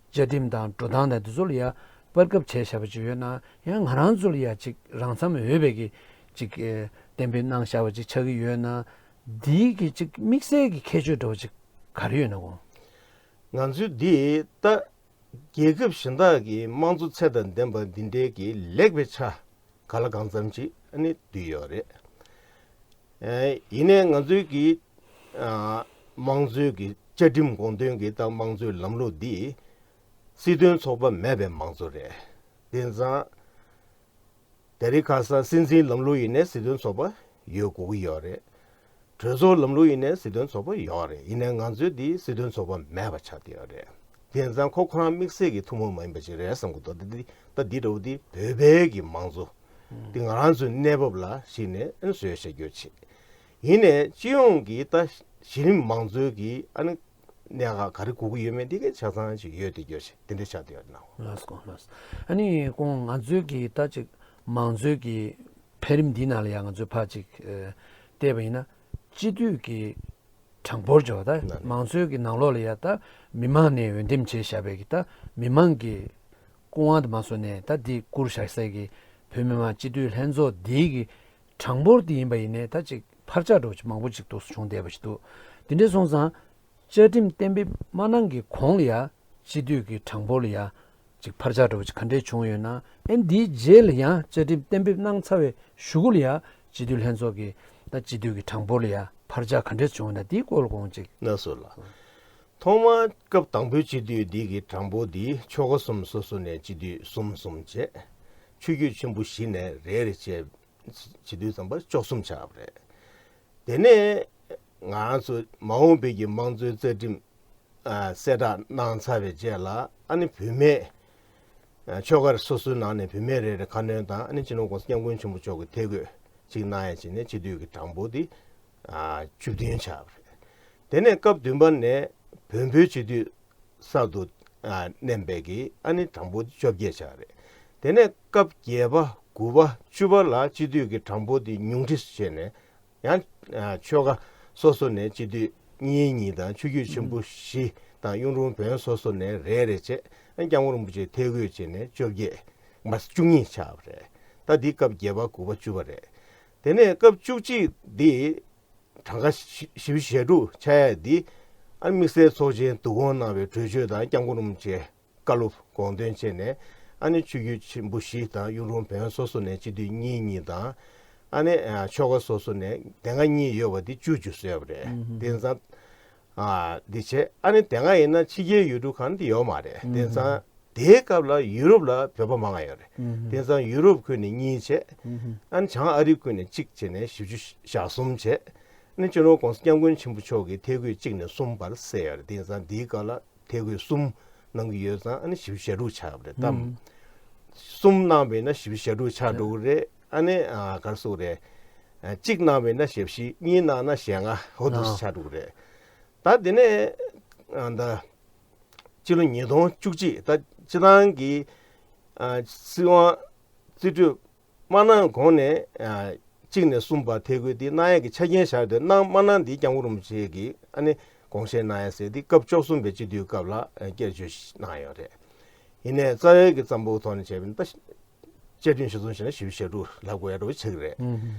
བཅའ་ཁྲིམས་དང་འགྲོ་སྟངས་དང་དེ་ཚོ་ལ་ཡ་སྤར་ཁབ་བྱས་བཞག་པ་ཅིག་ཡོད་ན། ཡང་ང་རང་ཚོ་ལ་ཡ་ཅིག་རང་འཚམ་འོས་པའི་གི་ཅིག་ཨེ་གཏན་འབེབས་གནང་བཞག་པ་ཅིག་ཆགས་ཀྱི་ཡོད་ན། འདིའི་གི་ཅིག་དམིགས་བསལ་གྱི་ཁྱད་ཆོས་འདྲ་བོ་ཅིག་ག་རེ་ཡོད་ན་གོ། ང་ཚོའི་འདི་ད་རྒྱལ་ཁབ་གཞན་དག་གི་དམངས་གཙོ་ཚད་དང་ལྡན་པ་འདི་འདྲའི་གི་ལེགས་པའི་ཆ་ག་ལ་གང་འཚམ་ཅིག་ཨ་ནི་བསྡུས་ཡོད་རེད། ཨེ་ཡིན་ནའི་ང་ཚོའི་གི་ཨ་དམངས་གཙོའི་གི་བཅའ་ཁྲིམས་དགོངས་དོན་གི་ད་དམངས་གཙོའི་ལམ་ལུགས་འདི་སྲིད་དོན་ཚོགས་པ་མེད་པའི་དམངས་གཙོ་རེད། དེ་ཙང་དེ་རིང་ཁ་སང་སྲིད་འཛིན་ལམ་ལུགས་ཡིན་ནའི་སྲིད་དོན་ཚོགས་པ་ཡོད་དགོས་ཀྱི་ཡོད་རེད། གྲོས་ཚོགས་ལམ་ལུགས་ཡིན་ནའི་སྲིད་དོན་ཚོགས་པ་ཡོད་རེད། ཡིན་ནའི་ང་ཚོའི་འདི་སྲིད་དོན་ཚོགས་པ་མེད་པ་ཆགས་བསྡད་ཡོད་རེད། དེ་ཙང་ཁོ་ཁོ་རང་དམིགས་བསལ་གྱི་ཐུན་མོང་མ་ཡིན་པ་ཞིག་རེད་བསམ་གྱི་འདུག་ད་འདི་ད་འདི་འདྲ་བོ་འདི་བོད་པའི་གི་དམངས་གཙོ་འདི་ང་རང་ཚོའི་གནས་བབ་ལ་གཞིགས་ནས་ཨ་ནི་བཟོས་བྱ་རྒྱུ་བྱེད། ཡིན་ནའི་སྤྱི་ཡོངས་ཀྱི་ད་གཞི་རིམ་མང་གཙོའི་གི་ཨ་ནི་གནད་འགག་ག་རེ་དགོས་ཀྱི་ཡོད་མེད་འདི་གའི་ཆ་ཚང་ཅིག་ཡོད་དེ་རྒྱུ་ཞིག་དེ་འདྲ་ཆགས་བསྡད་ཡོད་ན། ལགས་སོ། ལགས་སོ། ཨ་ནི་ཁོང་ང་ཚོའི་གི་ད་ཅིག་མང་གཙོའི་གི་འཕེལ་རིམ་འདི་ནང་ལ་ཡང་ང་ཚོས་ཕར་ཅིག་ཨ་བལྟས་པ་ཡིན་ན། སྤྱི་འཐུས་ཀྱི་གྲངས་འབོར་བརྗོད་པ་ད་ན་ནི་མང་གཙོའི་གི་ནང་ལོགས་ལ་ཡ་ད་མི་མང་ནས་འོས་འདེམས་བྱས་བཞག་པའི་གི་ད་མི་མང་གི་སྐུ་དབང་དུ་མ་སོང་ནས་ད་འདི་བསྐུར་བཞག་སའི་གི་བོད་མི་མང་སྤྱི་འཐུས་ལྷན་ཚོགས་འདིའི་གི་གྲངས་འབོར་འདི་ཡིན་པ་ཡིན་ནའི་ད་ཅིག་འཕར་ཆག་འགྲོ་ཅིག་མང་པོ་ཅིག་འདུག་སེ་བྱུང་བསྡད་པ་ཞིག་འདུག་དེ་འདྲ་སོང་ཙང་། བཅའ་ཁྲིམས་གཏན་འབེབས་མ་གནང་གི་གོང་ལ་ཡ་སྤྱི་འཐུས་ཀྱི་གྲངས་འབོར་ལ་ཡ་ཅིག་འཕར་ཆག་འགྲོ་བ་ཅིག་ག་འདྲས་བྱུང་ཡོད་ན། ཨེ་འདིའི་རྗེས་ལ་ཡང་བཅའ་ཁྲིམས་གཏན་འབེབས་གནང་ཚར་བའི་གཞུག་གུ་ལ་ཡ་སྤྱི་འཐུས་ལྷན་ཚོགས་ཀྱི་ད་སྤྱི་འཐུས་ཀྱི་གྲངས་འབོར་ལ་ཡ་འཕར་ཆག་ག་འདྲས་བྱུང་ཡོད་ན་དེའི་སྐོར་ལ་དགོངས་ཅིག་ལགས་སོ་ལགས། ཐོག་མར་སྐབས་དང་པོའི་སྤྱི་འཐུས་འདི་གི་གྲངས་འབོར་འདི་ཆོལ་ཁ་གསུམ་སོ་སོ་ནས་སྤྱི་འཐུས་གསུམ་གསུམ་བྱས། ཆོས་བརྒྱུད་ཆེན་པོ་བཞི་ནས་རེ་རེ་བྱས། བྱེད་དུས་ཙམ་པར་བཅུ་གསུམ་ཆགས་པ་རེད། དེ་ནས་ང་ཚོ་མ་འོངས་པའི་གི་དམངས་གཙོའི་རྩ་ཁྲིམས་ཨ་གསལ་བསྒྲགས་གནང་ཚར་བའི་རྗེས་ལ་ཨ་ནི་བུད་མེད་ཨ་ཆོལ་ཁ་སོ་སོའི་ནང་ནས་བུད་མེད་རེ་རེ་ཁ་སྣོན་དང་། ཨ་ནི་སྤྱི་ནོར་༸གོང་ས་༸སྐྱབས་མགོན་ཆེན་པོ་མཆོག་གིས་ཐད་བསྐོས་ཅིག་གནང་ཡ་བྱས་ནས་སྤྱི་འཐུས་ཀྱི་གྲངས་འབོར་འདི་ཨ་བཅུ་བདུན་ཆགས་པ་རེད། དེ་ནས་སྐབས་བདུན་པ་ནས་བོན་པོའི་སྤྱི་འཐུས་གསར་དུ་ཨ་བསྣན་པའི་གི་ཨ་ནི་གྲངས་འབོར་བཅོ་བརྒྱད་ཆགས་རེད། དེ་ནས་སྐབས་བརྒྱད་པ་དགུ་པ་བཅུ་པ་ལ་སྤྱི་འཐུས་ཀྱི་གྲངས་འབོར་དེ་ཉུང་འཕྲི་བྱས་ནས། ཡང་ཆོལ་ཁ་སོ་སོ་ནས་སྤྱི་འཐུས་གཉིས་གཉིས་དང་ཆོས་བརྒྱུད་ཆེན་པོ་བཞི་དང་གཡུང་དྲུང་བོན་སོ་སོ་ནས་རེ་རེ་བྱས། སྐྱབས་མགོན་རིན་པོ་ཆེ་ཐད་བསྐོས་བྱས་ནས་བཅོ་བརྒྱད་མ་བཅུ་གཉིས་ཆགས་པ་རེད། ད་འདི་སྐབས་བརྒྱད་པ་དགུ་པ་བཅུ་པ་རེད། དེ་ནས་སྐབས་བཅུ་གཅིག་འདི་གྲངས་ཀ་བཞི་བཅུ་ཞེ་དྲུག་ཆགས་ཡ་འདི། ཨ་ནི་དམིགས་བསལ་ཚོགས་ཆེན་བསྡུ་སྐོང་གནང་བའི་གྲོས་ཆོད་དང་སྐྱབས་མགོན་རིན་པོ་ཆེ་བཀའ་སློབ་དགོངས་དོན་བྱས་ནས། ཨ་ནི་ཆོས་བརྒྱུད་ཆེན་པོ་བཞི་དང་གཡུང་དྲུང་བོན་སོ་སོ་ནས་སྤྱི་འཐུས་གཉིས་གཉིས་དང་། ཨ་ནི་ཆོལ་ཁ་སོ་སོ་ནས་དེ་སྔ་གཉིས་ཡོད་པ་དེ་བཅུ་བཅུ་བཟོས་པ་རེད། དེང་སང་འདི་བྱས། ཨ་ནི་དེ་སྔ་ཡིན་ན་ཕྱི་རྒྱལ་ཡུལ་གྲུ་གང་དེ་ཡོད་མ་རེད། དེང་སང་དེའི་སྐབས་ལ་ཡུ་རོབ་ལ་བོད་པ་མང་ང་ཡོད་རེད། དེང་སང་ཡུ་རོབ་ཁུལ་ནས་གཉིས་བྱས། ཨ་ནི་བྱང་ཨ་རི་ཁུལ་ནས་གཅིག་བྱས་ནས་བཞི་བཅུ་ཞེ་གསུམ་བྱས། ཨ་ནི་སྤྱི་ནོར་༸གོང་ས་༸སྐྱབས་མགོན་ཆེན་པོ་མཆོག་གིས་ཐད་བསྐོས་གཅིག་ནས་གསུམ་བར་བསྲེས་ཡོད་རེད། དེང་སང་འདིའི་སྐབས་ལ་ཐད་བསྐོས་གསུམ་གནང་གི་ཡོད་ཙང་། ཨ་ནི་བཞི་བཅུ་ཞེ་དྲུག་ཆགས་པ་རེད་དམ། གསུམ་གནང་བས་ན་བཞི་བཅུ་ཞེ་དྲུག་ཆགས་འགྲོ་གི་རེད། ཨ་ནི་ག་རེ་ཟེར་དགོས་རེད། གཅིག་གནང་བས་ན་ཞེ་བཞི། གཉིས་གནང་ན་ཞེ་ལྔ། འོ་འདུག་སེ་ཆགས་འགྲོ་གི་རེད། ད་དེ་ནས་ད་ཕྱི་ལོ་ཉིས་སྟོང་བཅུ་གཅིག་ད་སྤྱི་བཏང་གི་སྲིད་དབང་རྩིས་སྤྲོད་མ་གནང་གོང་ནས་གཅིག་ནས་གསུམ་བར་ཐད་བསྐོས་དེ་གནང་ཡས་ཀྱི་ཆ་རྐྱེན་བཞག་དེ། གནང་མ་གནང་དེ་སྐྱབས་མགོན་རིན་པོ་ཆེ་གིས་ཨ་ནི་དགོངས་བཞེས་གནང་ཡས་ཟེར་དེ་སྐབས་བཅུ་གསུམ་པའི་སྤྱི་འཐུས་སྐབས་ལ་བསྐྱར་བཅོས་གནང་ཡོད་རེད། ཡིན་ནའི་རྩ་བའི་གི་རྩ་འབོར་ཐོག་ནས་བྱས་པ་ཡིན་ན། ད་བཅའ་ཁྲིམས་གཞིར་བཟུང་བྱས་ན་བཞི་བཅུ་ཞེ་དྲུག་ལབ་དགོས་ཡ་འདྲ་བོ་ཆགས་ཀྱི་རེད།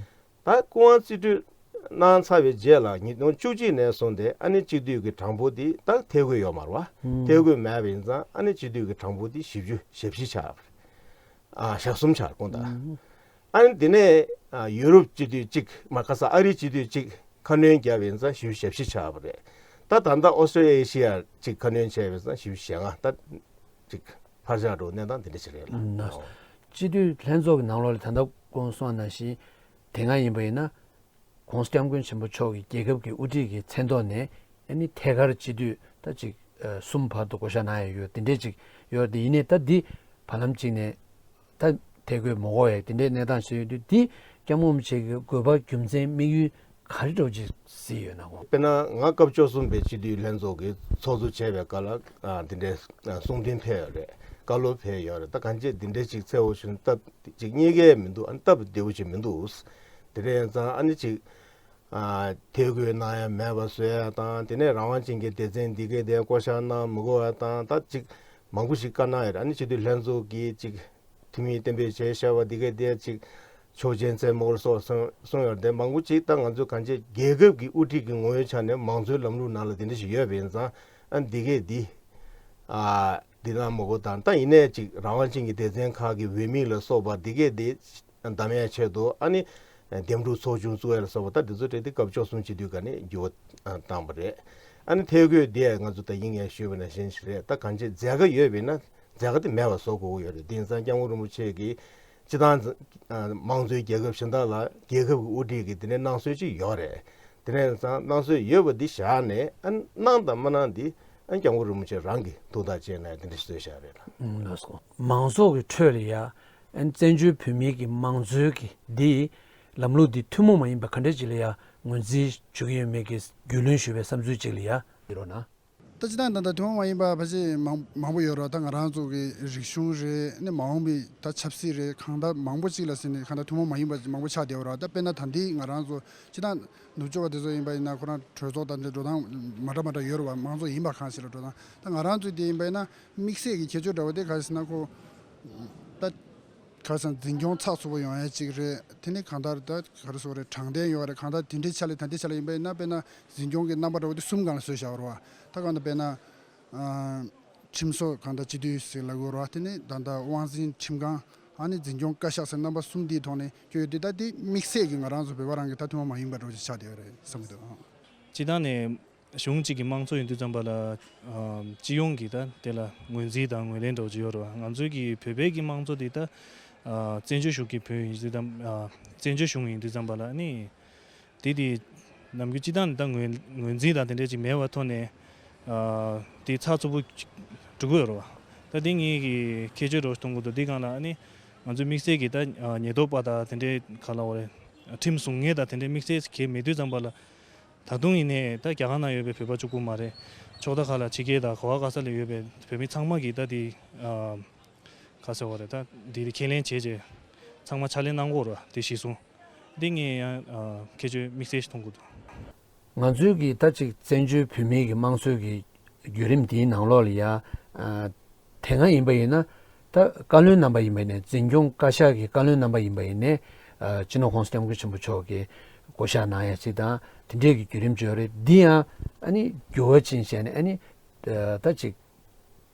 ད་སྐུ་དབང་རྩིས་སྤྲོད་གནང་ཚར་བའི་རྗེས་ལ་ཉིས་སྟོང་བཅུ་གཅིག་ནས་བཟུང་སྟེ་ཨ་ནི་སྤྱི་འཐུས་ཀྱི་གྲངས་འབོར་འདི་ད་ཐད་བསྐོས་ཡོད་མ་རེད་བ། ཐད་བསྐོས་མེད་པ་ཡིན་ཙང་ཨ་ནི་སྤྱི་འཐུས་ཀྱི་གྲངས་འབོར་འདི་བཞི་བཅུ་ཞེ་བཞི་ཆགས་པ་རེད། ཨ་ཞེ་གསུམ་ཆགས་དགོངས་དག་ཨ་ནི་དེ་ནས་ཡུ་རོབ་སྤྱི་འཐུས་གཅིག་མ་ཁ་སང་ཨ་རིའི་སྤྱི་འཐུས་གཅིག་ཁ་སྣོན་བརྒྱབ་པ་ཡིན་ཙང་བཞི་བཅུ་ཞེ་བཞི་ཆགས་པ་རེད། ད་ད་ལྟ་ཨོ་སི་ཀྲོ་ཨེ་ཤི་ཡ་གཅིག་ཁ་སྣོན་བྱས་པ་ཡིན་ཙང་བཞི་བཅུ་ཞེ་ལྔ། ད་གཅིག་འཕར་ཆག་འགྲོ་གནས་སྟངས་དེ་འདྲ་ཞིག་རེད་ལ། སྤྱི་འཐུས་ལྷན་ཚོགས་ཀྱི་ནང་ལོགས་ལ་ད་ལྟ་སྐུ་ངོ་གསུངས་པ་ནང་བཞིན་དེ་སྔ་ཡིན་པ་ཡིན་ན། ༸གོང་ས་༸སྐྱབས་མགོན་ཆེན་པོ་མཆོག་གིས་རྒྱལ་ཁབ་ཀྱི་དབུ་ཁྲིད་ཀྱི་མཚན་ཐོག་ནས་ཨ་ནི་ཐད་ཀར་སྤྱི་འཐུས་ད་ཅིག་གསུམ་བར་དུ་བསྐོ་བཞག་གནང་ཡ་ཡོད། དེ་འདྲས་ཅིག་ཡོད་རེད། དེ་ཡིན་ནའི་ད་འདི་བར་ལམ་ཅིག་ནས་ད་ཐད་བསྐོས་མ་དགོས་ཡ་དེ་འདྲས་གནས་སྟངས་ཤིག་ཡོད་དུས། འདི་སྐྱབས་མགོན་རིན་པོ་ཆེ་གི་དགོས་པ་རྒྱུ་མཚན་དམིགས་ཡུལ་ག་རེ་འདྲ་བོ་ཅིག་གཟིགས་ཡོད་ན་གོ། དཔེར་ན་ང་སྐབས་བཅུ་གསུམ་པའི་སྤྱི་འཐུས་ལྷན་ཚོགས་ཀྱི་ཚོགས་གཙོ་བྱས་པའི་སྐབས་ལ་ཨ་འདི་འདྲའི་ཨ་གསུང་འཕྲིན་ཕེབས་ཡོད་རེད། བཀའ་སློབ་ཕེབས་ཡོད་རེད། ད་གང་ཅི་འདི་འདྲའི་ཅིག་གསལ་བོ་ཞིག་སྟབས་ཅིག་རྙེད་ཀྱི་མི་འདུག་ཨ་ནི་སྟབས་བདེ་བོ་ཅིག་མི་འདུག་དེ་འདྲ་ཡིན་ཙང་ཨ་ནི་ཅིག་ཨ་ཐད་བསྐོས་གནང་ཡ་མེད་པ་བཟོ་ཡ་དང་། དེ་ནས་རང་དབང་ཅན་གྱི་སྡེ་ཚན་འདི་གའི་དེ་བསྐོ་བཞག་གནང་མི་དགོས་པ་དང་། ད་ཅིག་མང་པོ་ཞིག་བཀའ་གནང་ཡོད་རེད། ཨ་ནི་སྤྱི་འཐུས་ལྷན་ཚོགས་ཀྱིས་ཅིག་འཐུས་མི་གཏན་འབེབས་བྱས་བཞག་པ་འདི་གའི་དེ་ཅིག་ཆོག་མཆན་བཙལ་མི་དགོས་སོགས་གསུངས་གསུངས་ཡོད་རེད། དེ་མང་པོ་ཅིག་ད་ང་ཚོ་གང་ཅི་རྒྱལ་ཁབ་ཀྱི་དབུ་ཁྲིད་ཀྱི་ངོ་བོའི་ཆ་ནས་མང་གཙོའི་ལམ་ལུགས་ནང་ལ་འདི་འདྲ་ཞིག་ཡོད་པ་ཡིན་ཙང་། ཨ་འདི་གས་འདི་ཨ་འདི་གནང་མི་དགོས་དང་། ད་ཡིན་ནའི་ཅིག་རང་དབང་ཅན་གྱི་སྡེ་ཚན་ཁག་གི་འོས་མི་ལ་སོགས་པ་འདི་གས་འདི་བདམས་ཡའི་ཆེད་དུ་ཨ་ནི་འདེམས་སྒྲུག་ཚོགས་ཆུང་བཙུགས་ཡ་ལ་སོགས་པ། ད་འདི་ཚོ་གྲས་འདི་སྐབས་བཅུ་གསུམ་སྤྱི་འཐུས་སྒང་ནས་འགྱུར་བ་བཏང་བ་རེད། ཨ་ནི་ཐད་བསྐོས་འདི་ཡང་ང་ཚོ་ད་ཡིན་ཡང་ཞུས་པ་ནང་བཞིན་ཞིག་རེད། ད་གང་ཅི་མཛད་དཀའ་ཡོད་པ་ཡིན་ན་མཛད་དཀའ་དེ་མེད་པ་བཟོ་དགོས་ཀྱི་ཡོད་རེད། དེང་སང་སྐྱབས་མགོན་རིན་པོ་ཆེ་གིས་སྤྱི་བཏང་ཨ་མང་གཙོའི་རྒྱལ་ཁབ་གཞན་དག་ལ་རྒྱལ་ཁབ་ཀྱི་དབུ་ཁྲིད་ཀྱིས་དེ་འདྲའི་གནང་སྲོལ་ཅིག་ཡོད་རེད། དེ་ནས་ཙང་གནང་སྲོལ་ཡོད་པ་འདི་བཞག་ནས། ཨ་གནང་དང་མ་གནང་འདི་ཨ་སྐྱབས་མགོན་རིན་པོ་ཆེ་རང་གིས་ཐུགས་ཐག་བཅད་ནས་དེ་འདྲ་བཟོས་བཞག་རེད་ལ། ཨང་། ལགས་སོ། མང་ཚོགས་ཀྱི་ཁྲོད་ལ་ཡ་ཨ་བཙན་བྱོལ་བོད་མིའི་གི་མང་གཙོའི་གི་འདི་ལམ་ལུགས་འདི་ཐུན་མོང་མ་ཡིན་པ་ག་འདྲ་ཅིག་ལ་ཡ་ངོས་འཛིན་ཞུ་གི་ཡོད་མེད་ཀྱི་རྒྱུས་ལོན་ཞུ་བའི་བསམ་ཚུལ་ཅིག་ལ་ཡ་འདི་རོགས་གནང་། ད་སྤྱིར་བཏང་ད་ལྟ་ཐུན་མོང་མ་ཡིན་པ་ཕལ་ཆེར་མང་མང་པོ་ཡོད་རེད། ད་ང་རང་ཚོ་གི་རིག་གཞུང་རེད། ཨ་ནི་མ་འོངས་པའི་ད་ཆབ་སྲིད་རེད། གང་ལྟར་མང་པོ་ཅིག་ལ་ཟེར་ནས་གང་ལྟར་ཐུན་མོང་མ་ཡིན་པ་མང་པོ་ཆགས་བསྡད་ཡོད་རེད། ད་དཔེར་ན་ད་འདི་ང་རང་ཚོ་སྤྱིར་བཏང་ནུབ་ཕྱོགས་པ་དེ་ཚོ་ཡིན་པ་ཡིན་ན་ཁོ་རང་གྲོས་ཚོགས་དང་དེ་འགྲོ་སྟངས་མ་འདྲ་མ་འདྲ་ཡོད་རེད་བ། མང་ཚོགས་ཡིན་པ་གང་ཞིག་ལ་འགྲོ་སྟངས། ད་ང་རང་ཚོའི་དེ་ཡིན་པ་ཡིན་ན་དམིགས་བསལ་གྱི་ཁྱད་ཆོས་འདྲ་བོ་དེ་ག་རེ་ཟེར་ན། ཁོ་ད་ག་རེ་ཟེར་ན་འཛིན་སྐྱོང་ཚགས་ཚུད་པོ་ཡོང་ཡ་གཅིག་རེད། དེ་ནས་གང་ལྟར་ད་ག་རེ་ཟེར་དགོས་རེད། དྲང་བདེན་ཡོད་རེད། གང་ལྟར་དེ་འདྲའི་ཆ་ལ་ད་ལྟའི་ཆ་ལ་ཡིན་པ་ཡིན་ན་དཔེར་ན་འཛིན་སྐྱོང་གི་རྣམ་པ་འདྲ་བོ་དེ་གསུམ་སྒང་ལ་བཟོས་བཞག་པ་རེད་བ། ད་གང་ལྟར་དཔེར་ན་ཨ་ཁྲིམས་བཟོ་གང་ལྟར་སྤྱི་འཐུས་ཟེར་ལབ་དགོས་རེད་བ། དེ་ནས་ད་ལྟ་དབང་འཛིན་ཁྲིམས་ཁང་། ཨ་ནི་འཛིན་སྐྱོང་བཀའ་ཤག་ཟེར་རྣམ་པ་གསུམ་འདིའི་ཐོག་ནས་བསྐྱོད་ཡོད་དུས། ད་དེ་དམིགས་བསལ་གྱི་ང་རང་ཚོ་བོད་པ་རང་གི་ད་ཐུན་མོང་མ་ཡིན་པ་འདྲ་བོ་ཞིག་ཆགས་བསྡད་ཡོད་རེད་བསམ་གྱི་འདུག། སྤྱིར་བཏང་ནས་གཞུང་གཅིག་གི་དམངས་གཙོ་ཡིན་དུས་ཙམ་པ་ལ། ཨ་སྤྱི་ཡོངས་ཀྱི་ད་དེ་ལ་ངོས་འཛིན་དང་ངོས་ལེན་འདྲ་བོ་ཅིག་ཡོད་རེད་བ། ང་ཚོའི་གི་བོད་པའི་གི་དམངས་གཙོ་དེ་ད་ཨ་བཙན་བྱོལ་གཞུང་གི་བོད་ཡིན་དུས་ཙམ། ཨ་བཙན་བྱོལ་གཞུང་ཡིན་དུས་ཙམ་པ་ལ་ནི་དེ་དེ་ནམ་རྒྱུན་སྤྱིར་བཏང་ནི་ད་ངོས་ངོས་འཛིན་དང་དེ་འདྲ་ཅིག་མེད་པའི་ཐོག་ནས། ཨ་དེ་ཚགས་ཚུད་པོ་ཅིག་འགྲོ་གི་ཡོད་རེད་བ། ད་དེ་ངེད་ཀྱི་ཁྱད་ཆོས་འདྲ་བོ་ཞིག་མཐོང་གི་འདུག། དེ་སྒང་ལ་ནི་ང་ཚོའི་དམིགས་བསལ་གྱི་ད་ཨ་ཉེན་རྟོག་པ་དང་དེ་འདྲའི་ག་ལབ་དགོས་རེད། ཁྲིམས་སྲུང་མཁན་དང་དེ་འདྲའི་དམིགས་བསལ་གྱི་མེད་དུས་ཙམ་པ་ལ། ད་དུང་ཡིན་ནའི་ད་རྒྱ་གར་ནང་ཡོད་པའི་བོད་པ་གཅིག་པུ་མ་རེད། ཕྱོགས་མཐའ་ཁག་ལ་ཕྱི་རྒྱལ་དང་ག་བ་ག་ས་ལ་ཡོད་པའི་བོད་མི་ཚང་མ་གིས་ད་དེ་ཨ་ ག་ཟེར་བ་རེད། ད་འདི་ཁས་ལེན་བྱས་རྗེས་ཚང་མ་ཕྱག་ལེན་གནང་དགོས་རེད་བ། དེ་གཞི་བཟུང་། འདི་ངས་ཡང་ཁྱད་ཆོས་དམིགས་བསལ་ཞིག་མཐོང་གི་འདུག། ང་ཚོའི་གི་ད་ཅིག་བཙན་བྱོལ་བོད་མིའི་གི་དམངས་གཙོའི་གི་བརྒྱུད་རིམ་འདིའི་ནང་ལོགས་ལ་ཡ། ཨ། དེ་སྔ་ཡིན་པ་ཡིན་ན། ད་བཀའ་བློན་རྣམ་པ་ཡིན་པ་ཡིན་ནའི་འཛིན་སྐྱོང་བཀའ་ཤག་གི་བཀའ་བློན་རྣམ་པ་ཡིན་པ་ཡིན་ནའི། ཨ། སྤྱི་ནོར་༸གོང་ས་༸སྐྱབས་མགོན་ཆེན་པོ་མཆོག་གིས་བསྐོ་བཞག་གནང་ཡ་ཅིག་དང་དེ་འདྲའི་གི་བརྒྱུད་རིམ་ཅིག་ཡོད་རེད། འདི་ཡང་ཨ་ནི་འགྱུར་བ་ཕྱིན་བྱས་ནས་ཨ་ནི། ཨ། ད་ཅིག་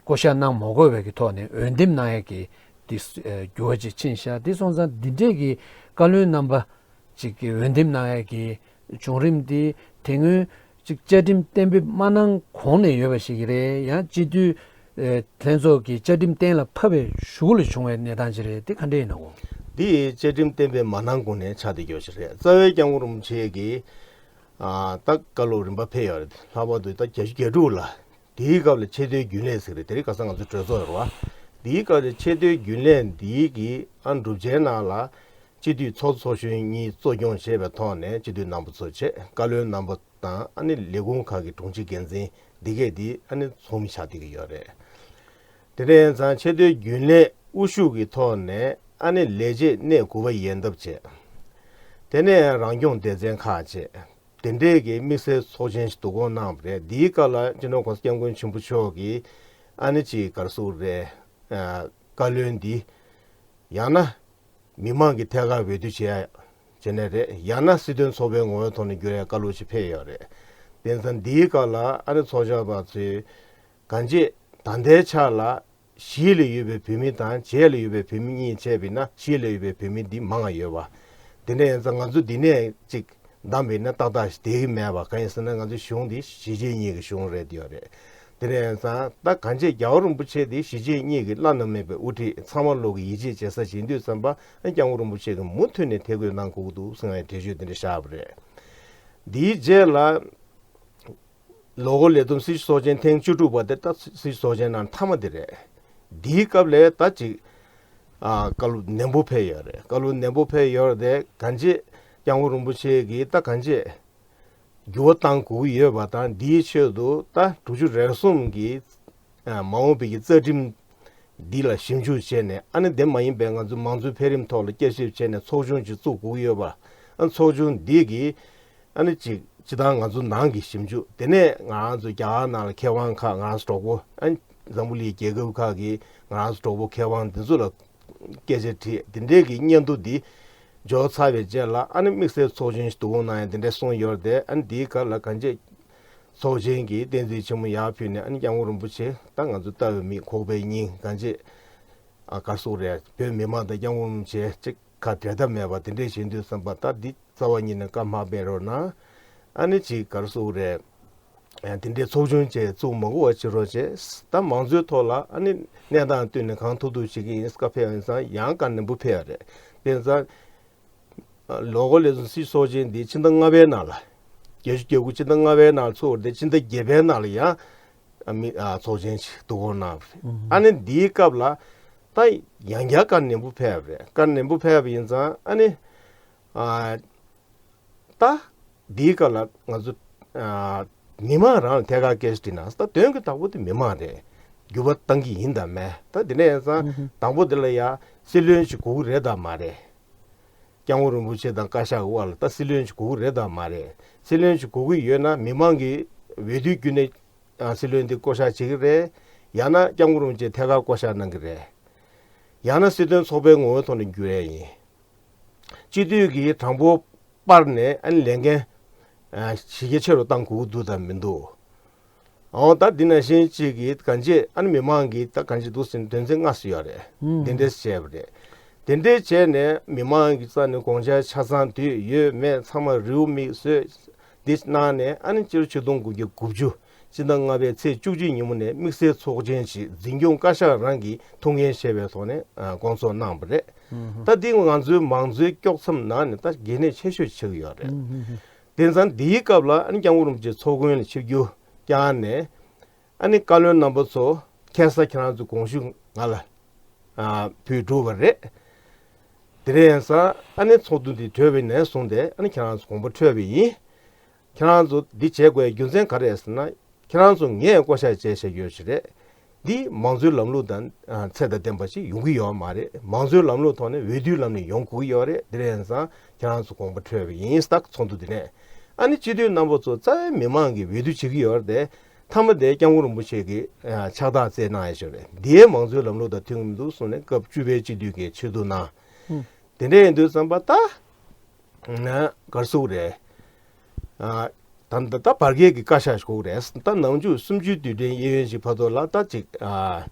བསྐོ་བཞག་གནང་མ་དགོས་པའི་གི་ཐོག་ནས་འོས་འདེམས་གནང་ཡ་གི་འདི། ཨ། འགྱུར་བ་ཅིག་ཕྱིན་ཤག། འདི་སོང་ཙང་འདི་འདྲའི་གི་བཀའ་བློན་རྣམ་པ་ཅིག་གི་འོས་འདེམས་གནང་ཡ་གི་བྱུང་རིམ་འདི་དེ་སྔོན་ཅིག་བཅའ་ཁྲིམས་གཏན་འབེབས་མ་གནང་གོང་ནས་ཡོད་པ་ཞིག་རེད། ཡང་སྤྱི་འཐུས། ཨ། ལྷན་ཚོགས་ཀྱི་བཅའ་ཁྲིམས་གཏན་ལ་ཕབ་པའི་གཞུག་ལ་བྱུང་བའི་གནས་སྟངས་ཅིག་རེད། འདི་ག་འདྲ་ཡིན་ནམ་གོ། འདི་བཅའ་ཁྲིམས་གཏན་འབེབས་མ་གནང་གོང་ནས་ཆགས་བསྡད་ཡོད་ཞིག་རེད། རྩ་བའི་སྐྱབས་མགོན་རིན་པོ་ཆེ་གིས། ཨ། ད་བཀའ་སློབ་རིམ་པ་ཕེབས་ཡོད་རེད། ལྷག་པར་དུ་ད་བརྒྱད་ཅུ་གྱ་དྲུག་ལ། དེའི་སྐབས་ལ་ཆེ་མཐོའི་རྒྱུན་ལས་ཟེར་རེད། དེ་རིང་ཁ་སང་ང་ཚོ་གྲོས་ཚོགས་ཡོད་རེད་བ། དེའི་སྐབས་ལ་ཆེ་མཐོའི་རྒྱུན་ལས་འདིའི་གི་ཨ་སྒྲུབ་བྱའི་ནང་ལ་སྤྱི་འཐུས་ཚོགས་གཙོ་ཚོགས་གཞོན་གཉིས་གཙོ་སྐྱོང་བྱས་པའི་ཐོག་ནས་སྤྱི་འཐུས་རྣམ་པ་ཚོ་བྱས། བཀའ་བློན་རྣམ་པ་དང་ཨ་ནི་ལས་ཁུངས་ཁག་གི་དྲུང་ཆེ་འགན་འཛིན་འདི་གས་འདི་ཨ་ནི་ཚོགས་མི་ཆགས་བསྡད་ཀྱི་ཡོད་རེད། དེ་འདྲ་ཡིན་ཙང་ཆེ་མཐོའི་རྒྱུན་ལས་དབུ་བཞུགས་ཀྱི་ཐོག་ནས་ཨ་ནི་ལས་བྱེད་གནས་དགུ་པ་ཡན་འདབ་བྱས། དེ་ནས་རང་སྐྱོང་སྡེ་ཚན་ཁག་བྱས། དེ་འདྲས་ཀྱི་དམིགས་བསལ་ཚོགས་ཆེན་ཞིག་བསྡུ་སྐོང་གནང་བ་རེད། འདིའི་སྐབས་ལ་སྤྱི་ནོར་༸གོང་ས་༸སྐྱབས་མགོན་ཆེན་པོ་མཆོག་གིས་ཨ་ནི་ཅིག་ག་རེ་ཟེར་དགོས་རེད། ཨ། བཀའ་བློན་འདི་ཡང་ན་མི་མང་གི་ཐད་ཀར་འོས་བསྡུ་བྱས་བྱས་ནས་རེད། ཡང་ན་སྲིད་དོན་ཚོགས་པའི་ངོ་བོའི་ཐོག་ནས་འགྱུར་ཡའི་བཀའ་སློབ་ཅིག་ཕེབས་ཡོད་རེད། དེ་ཙང་འདིའི་སྐབས་ལ་ཨ་ནི་ཚོགས་བཞག་པ་ཚོས་གང་ཅི་ད་ལྟའི་ཆ་ལ། གཞིས་ལ་ཡོད་པའི་བོད་མི་དང་བྱེས་ལ་ཡོད་པའི་བོད་མི་གཉིས་བྱས་པ་ཡིན་ན་གཞིས་ལ་ཡོད་པའི་བོད་མི་འདི་མང་བ་ཡོད་པ། དེ་འདྲ་ཡིན་ཙང་ང་ཚོ་འདི་ནས་ཅིག་བདམས་པ་ཡིན་ན་ཏག་ཏག་ཞིག་བསྡད་ཀྱི་མེད་པ། གང་ཡིན་ཟེར་ན་ང་ཚོའི་གཞུང་འདི་གཞིས་བྱེས་གཉིས་ཀྱི་གཞུང་རེད་ཡོད་རེད། དེ་འདྲ་ཡིན་ཙང་ད་གང་ཅི་རྒྱལ་བ་རིན་པོ་ཆེ་འདི་གཞིས་བྱེས་གཉིས་ཀྱི་བླ་ན་མེད་པའི་དབུ་ཁྲིད། ཚང་མ་ལོག་གི་ཡིད་ཆེས་བྱེད་ས་བྱེད་དུས་ཙམ་པ་སྐྱབས་མགོན་རིན་པོ་ཆེ་གིས་མུ་མཐུད་ནས་ཐད་བསྐོས་གནང་དགོས་ཀྱི་འདུག་ཟེར་བའི་འགྲེལ་བརྗོད་འདི་འདྲ་བཞག་པ་རེད། འདིའི་རྗེས་ལ། ལོ་འཁོར་ལས་བསྡོམས་སྲིད་སྤྱི་ཚོགས་ཆེན་ཐེངས་བཅུ་དྲུག་པ་དེ་ད་སྲིད་སྤྱི་ཚོགས་ཆེན་ནང་མཐའ་མ་དེ་རེད། འདིའི་སྐབས་ལ་ད་ཅིག་ཨ། བཀའ་སློབ་ནན་པོ་ཕེབས་ཡོད་རེད། བཀའ་སློབ་ནན་པོ་ཕེབས་ཡོད་རེད་དེ། གང་ཅི་སྐྱབས་མགོན་རིན་པོ་ཆེ་གིས་ད་གང་ཅི་འགྱུར་བ་གཏང་དགོས་ཀྱི་ཡོད་པ་དང་། འདིའི་ཆེད་དུ་ད་དྲུག་ཅུ་རེ་གསུམ་གྱི་ཨ། མ་འོངས་པའི་གི་རྩ་ཁྲིམས་འདི་ལ་ཞིབ་འཇུག་བྱས་ནས། ཨ་ནི་དེ་མ་ཡིན་པའི་ང་ཚོའི་མང་གཙོའི་འཕེལ་རིམ་ཐོག་ལ་བསྐྱར་ཞིབ་བྱས་ནས་ཚོགས་ཆུང་ཅིག་བཙུགས་དགོས་ཀྱི་ཡོད་པ། ཨ། ཚོགས་ཆུང་འདི་གིས་ཨ་ནི་ཅིག་སྤྱིར་བཏང་ང་ཚོ་ནང་གི་ཞིབ་འཇུག། དེ་ནས་ང་རང་ཚོ་རྒྱ་གར་ནང་ལ་མཁས་དབང་ཁག། ང་རང་ཚོ་གྲོགས་པོ། ཨ་ནི་འཛམ་བུ་གླིང་རྒྱལ་ཁབ་ཁག་གི་ང་རང་ཚོ་གྲོགས་པོ་མཁས་དབང་འདི་ཚོ་ལ་སྐད་ཆ་དྲིས། དེ་འདྲའི་གི་སྙན་ཐོ་འདི་འབྱོར་ཚར་བའི་རྗེས་ལ། ཨ་ནི་དམིགས་བསལ་ཚོགས་ཆེན་ཞིག་བསྡུ་སྐོང་གནང་ཡ་དེ་འདྲ་གསུངས་ཡོད་རེད་དེ། ཨ་ནི་འདིའི་སྐབས་ལ་གང་ཅི་ཚོགས་ཆེན་གྱི་བསྟན་འཛིན་ཆེན་མོ་ཡར་ཕུལ་ནས། ཨ་ནི་སྐྱབས་མགོན་རིན་པོ་ཆེ་ད་ང་ཚོ་ལྟ་བའི་མིག་ཁོག་པའི་སྙིང་། གང་ཅི་ཨ། ག་རེ་ཟེར་དགོས་རེད། བོད་མི་མང་དང་སྐྱབས་མགོན་རིན་པོ་ཆེ་ཅིག་ཁ་འབྲལ་ཐབས་མེད་པ་དེ་འདྲས་བྱེད་དུས་ཙམ་པ། ད་འདི་རྩ་བ་ཉིད་ནས་བཀའ་མ་ཕེབས་རོགས་གནང་། ཨ་ནི་ཅིག་ག་རེ་ཟེར་དགོས་རེད། ཨ། དེ་འདྲའི་ཚོགས་ཆུང་བཅས་བཙུགས་མ་དགོས་པ་བྱེད་རོགས་བྱས། ད་མང་གཙོའི་ཐོག་ལ་ཨ་ནི་གནས་སྟངས་བསྟུན་ནས་གང་ཐུབ་ཐུབ་བྱེད་ཀྱི་ཡིན། བཀའ་ཕེབས་ཡིན་ཙང་ཡང་བཀའ་ནན་པོ་ཕེབས་པ་རེད། དེ་ཙང་ལོ་འཁོར་ལས་བསྡོམས་སྲིད་སྤྱི་ཚོགས་ཆེན་འདི་ཕྱི་ཟླ་ལྔ་པའི་ནང་ལ། བརྒྱད་ཅུ་གྱ་དགུ་ཕྱི་ཟླ་ལྔ་པའི་ནང་ཚུགས་པ་རེད་དེ། ཕྱི་ཟླ་བརྒྱད་པའི་ནང་ལ་ཡང་ཨ་མི་ཨ་ཚོགས་ཆེན་ཞིག་བསྡུ་སྐོང་གནང་བ་རེད། ཨ་ནི་འདིའི་སྐབས་ལ་ད་ཡང་བསྐྱར་བཀའ་ནན་པོ་ཕེབས་པ་རེད། བཀའ་ནན་པོ་ཕེབས་པ་ཡིན་ཙང་ཨ་ནི། ཨ། ད་འདིའི་སྐབས་ལ་ང་ཚོ་ཨ་མི་མང་རང་ལ་ཐད་ཀར་སྐད་ཆ་དྲིས་ན། ད་དོན་གྱི་བདག་པོ་དེ་མི་མང་རེད། འགྱུར་བ་གཏང་གི་ཡིན་དང་མིན། ད་དེ་འདྲ་ཡིན་ཙང་། ཨུ་ཧུ། དང་པོ་དེ་ལ་ཡ་སྲིད་བློན་ཞིག་དགོས་ཀྱི་རེད་དང་མ་རེད། སྐྱབས་མགོན་རིན་པོ་ཆེ་དང་བཀའ་ཤག་གི་དབར་ལ་ད་སྲིད་བློན་ཞིག་དགོས་ཀྱི་རེད་དང་མ་རེད། སྲིད་བློན་ཞིག་དགོས་ཀྱི་ཡོད་ན་མི་མང་གིས་འོས་བསྡུ་བརྒྱུད་ནས་ཨ་སྲིད་བློན་དེ་བསྐོ་བཞག་བྱེད་ཀྱི་རེད། ཡང་ན་སྐྱབས་མགོན་རིན་པོ་ཆེ་ཐད་ཀར་བསྐོ་བཞག་གནང་གི་རེད། ཡང་ན་སྲིད་དོན་ཚོགས་པའི་ངོ་བོའི་ཐོག་ནས་འགྱུར་ཡས་ཡིན། སྤྱི་འཐུས་ཀྱི་གྲངས་འབོར་སྤར་ནས་ཨ་ནི་ལས་འགན་ཨ་གཞི་རྒྱ་ཆེ་རུ་བཏང་དགོས་ཀྱི་འདུག་དང་མི་འདུག། འོ། ད་འདི་ནང་བཞིན་གཅིག་གིས་གང་ཅི་ཨ་ནི་མི་མང་གིས་ད་གང་ཅི་འདུག་ཟེར་ནས་དོན་ཚན་ལྔ་ཙམ་ཡོད་རེད། ཨུམ། དེ་འདྲས་བྱས་པ་རེད། དེ་འདྲས་བྱས་ནས་མི་མང་གི་རྩ་ནས་དགོངས་འཆར་ཆ་ཚང་དུས་ཡོད་མེད་ཚང་མ་རེའུ་མིག་བཟོས། འདི་གནང་ནས་ཨ་ནི་སྤྱི་ལོ་ཆིག་སྟོང་དགུ་བརྒྱ་དགུ་བཅུ་སྤྱི་ཟླ་ལྔ་པའི་ཚེས་བཅུ་གཅིག་ཉིན་མོ་ནས་དམིགས་བསལ་ཚོགས་ཆེན་ཞིག་འཛིན་སྐྱོང་བཀའ་ཤག་རང་གིས་ཐུགས་འགན་བཞེས་པའི་ཐོག་ནས་ཨ་བསྐོང་ཚོགས་གནང་བ་རེད། ཨུམ། ད་འདི་ང་ཚོའི་མང་གཙོའི་དཀྱོག་མཚམས་ནང་ནས་ད་གལ་གནད་ཆེ་ཤོས་ཆགས་ཀྱི་ཡོད་རེད། ཨུམ། དེ་ཙང་འདིའི་སྐབས་ལ་ཨ་ནི་སྐྱབས་མགོན་རིན་པོ་ཆེ་ཚོགས་མགོན་ལ་ཆིབས་བསྒྱུར་བསྐྱངས་ནས། ཨ་ནི་བཀའ་བློན་རྣམ་པ་ཚོ་ཁ་སང་ཁྱེད་རང་ཚོ་དགོངས་ཞུ་ང་ལ་ཨ་ཕུལ་གྲུབ་པ་རེད། དེ་རིང་ཡང་སང་ཨ་ནི་ཚོགས་འདུ་འདི་གྲོལ་བའི་ནས་བཟུང་སྟེ་ཨ་ནི་ཁྱེད་རང་ཚོ་དགོངས་པ་འཁྲོལ་བ་ཡིན། ཁྱེད་རང་ཚོ་འདི་བྱེད་དགོས་རྒྱུ་མཚན་ག་རེ་རེད་ཟེར་ན། ཁྱེད་རང་ཚོ་ངས་བསྐོ་བཞག་བྱས་བཞག་ཡོད་ཞིག་རེད། འདི་མང་གཙོའི་ལམ་ལུགས་དང་ཚད་དང་ལྡན་པ་ཞིག་ཡོང་གི་ཡོད་མ་རེད། མང་གཙོའི་ལམ་ལུགས་ཐོག་ནས་འོས་བསྡུའི་ལམ་ནས་ཡོང་དགོས་ཀྱི་ཡོད་རེད། དེ་རེད་ཙང་ཁྱེད་རང་ཚོ་དགོངས་པ་འཁྲོལ་བ་ཡིན། ད་ཚོགས་འདུ་འདི་ནས་ཨ་ནི་སྤྱི་འཐུས་རྣམ་པ་ཚོ་རྩ་བའི་མི་མང་གིས་འོས་བསྡུ་བྱེད་ཀྱི་ཡོད་རེད་དེ། མཐའ་མ་དེ་སྐྱབས་མགོན་རིན་པོ་ཆེ་གིས་ཕྱག་རྟགས་བསྩལ་གནང་ཡ་ཞིག་རེད། འདིའི་མང་གཙོའི་ལམ་ལུགས་དང་མཐུན་གྱི་མི་འདུག་གསུངས་ནས་སྐབས་བཅུ་པའི་སྤྱི་འཐུས་ཀྱིས་ཕྱིར་བསྡུ་གནང་། དེ་འདྲ་ཡིན་དུས་ཙམ་པ་ད། ང་གར་སོང་རེད། ཨ། ད་ད་ད་བར་བརྒལ་གྱི་བཀའ་ཤག་ཞིག་དགོས་རེད། ད་ནང་ཆོས་སུམ་ཅུའི་དུས་དྲན་གཡས་གཡོན་ཞིག་བར་དུ་ལ་ད་ཅིག་ཨ།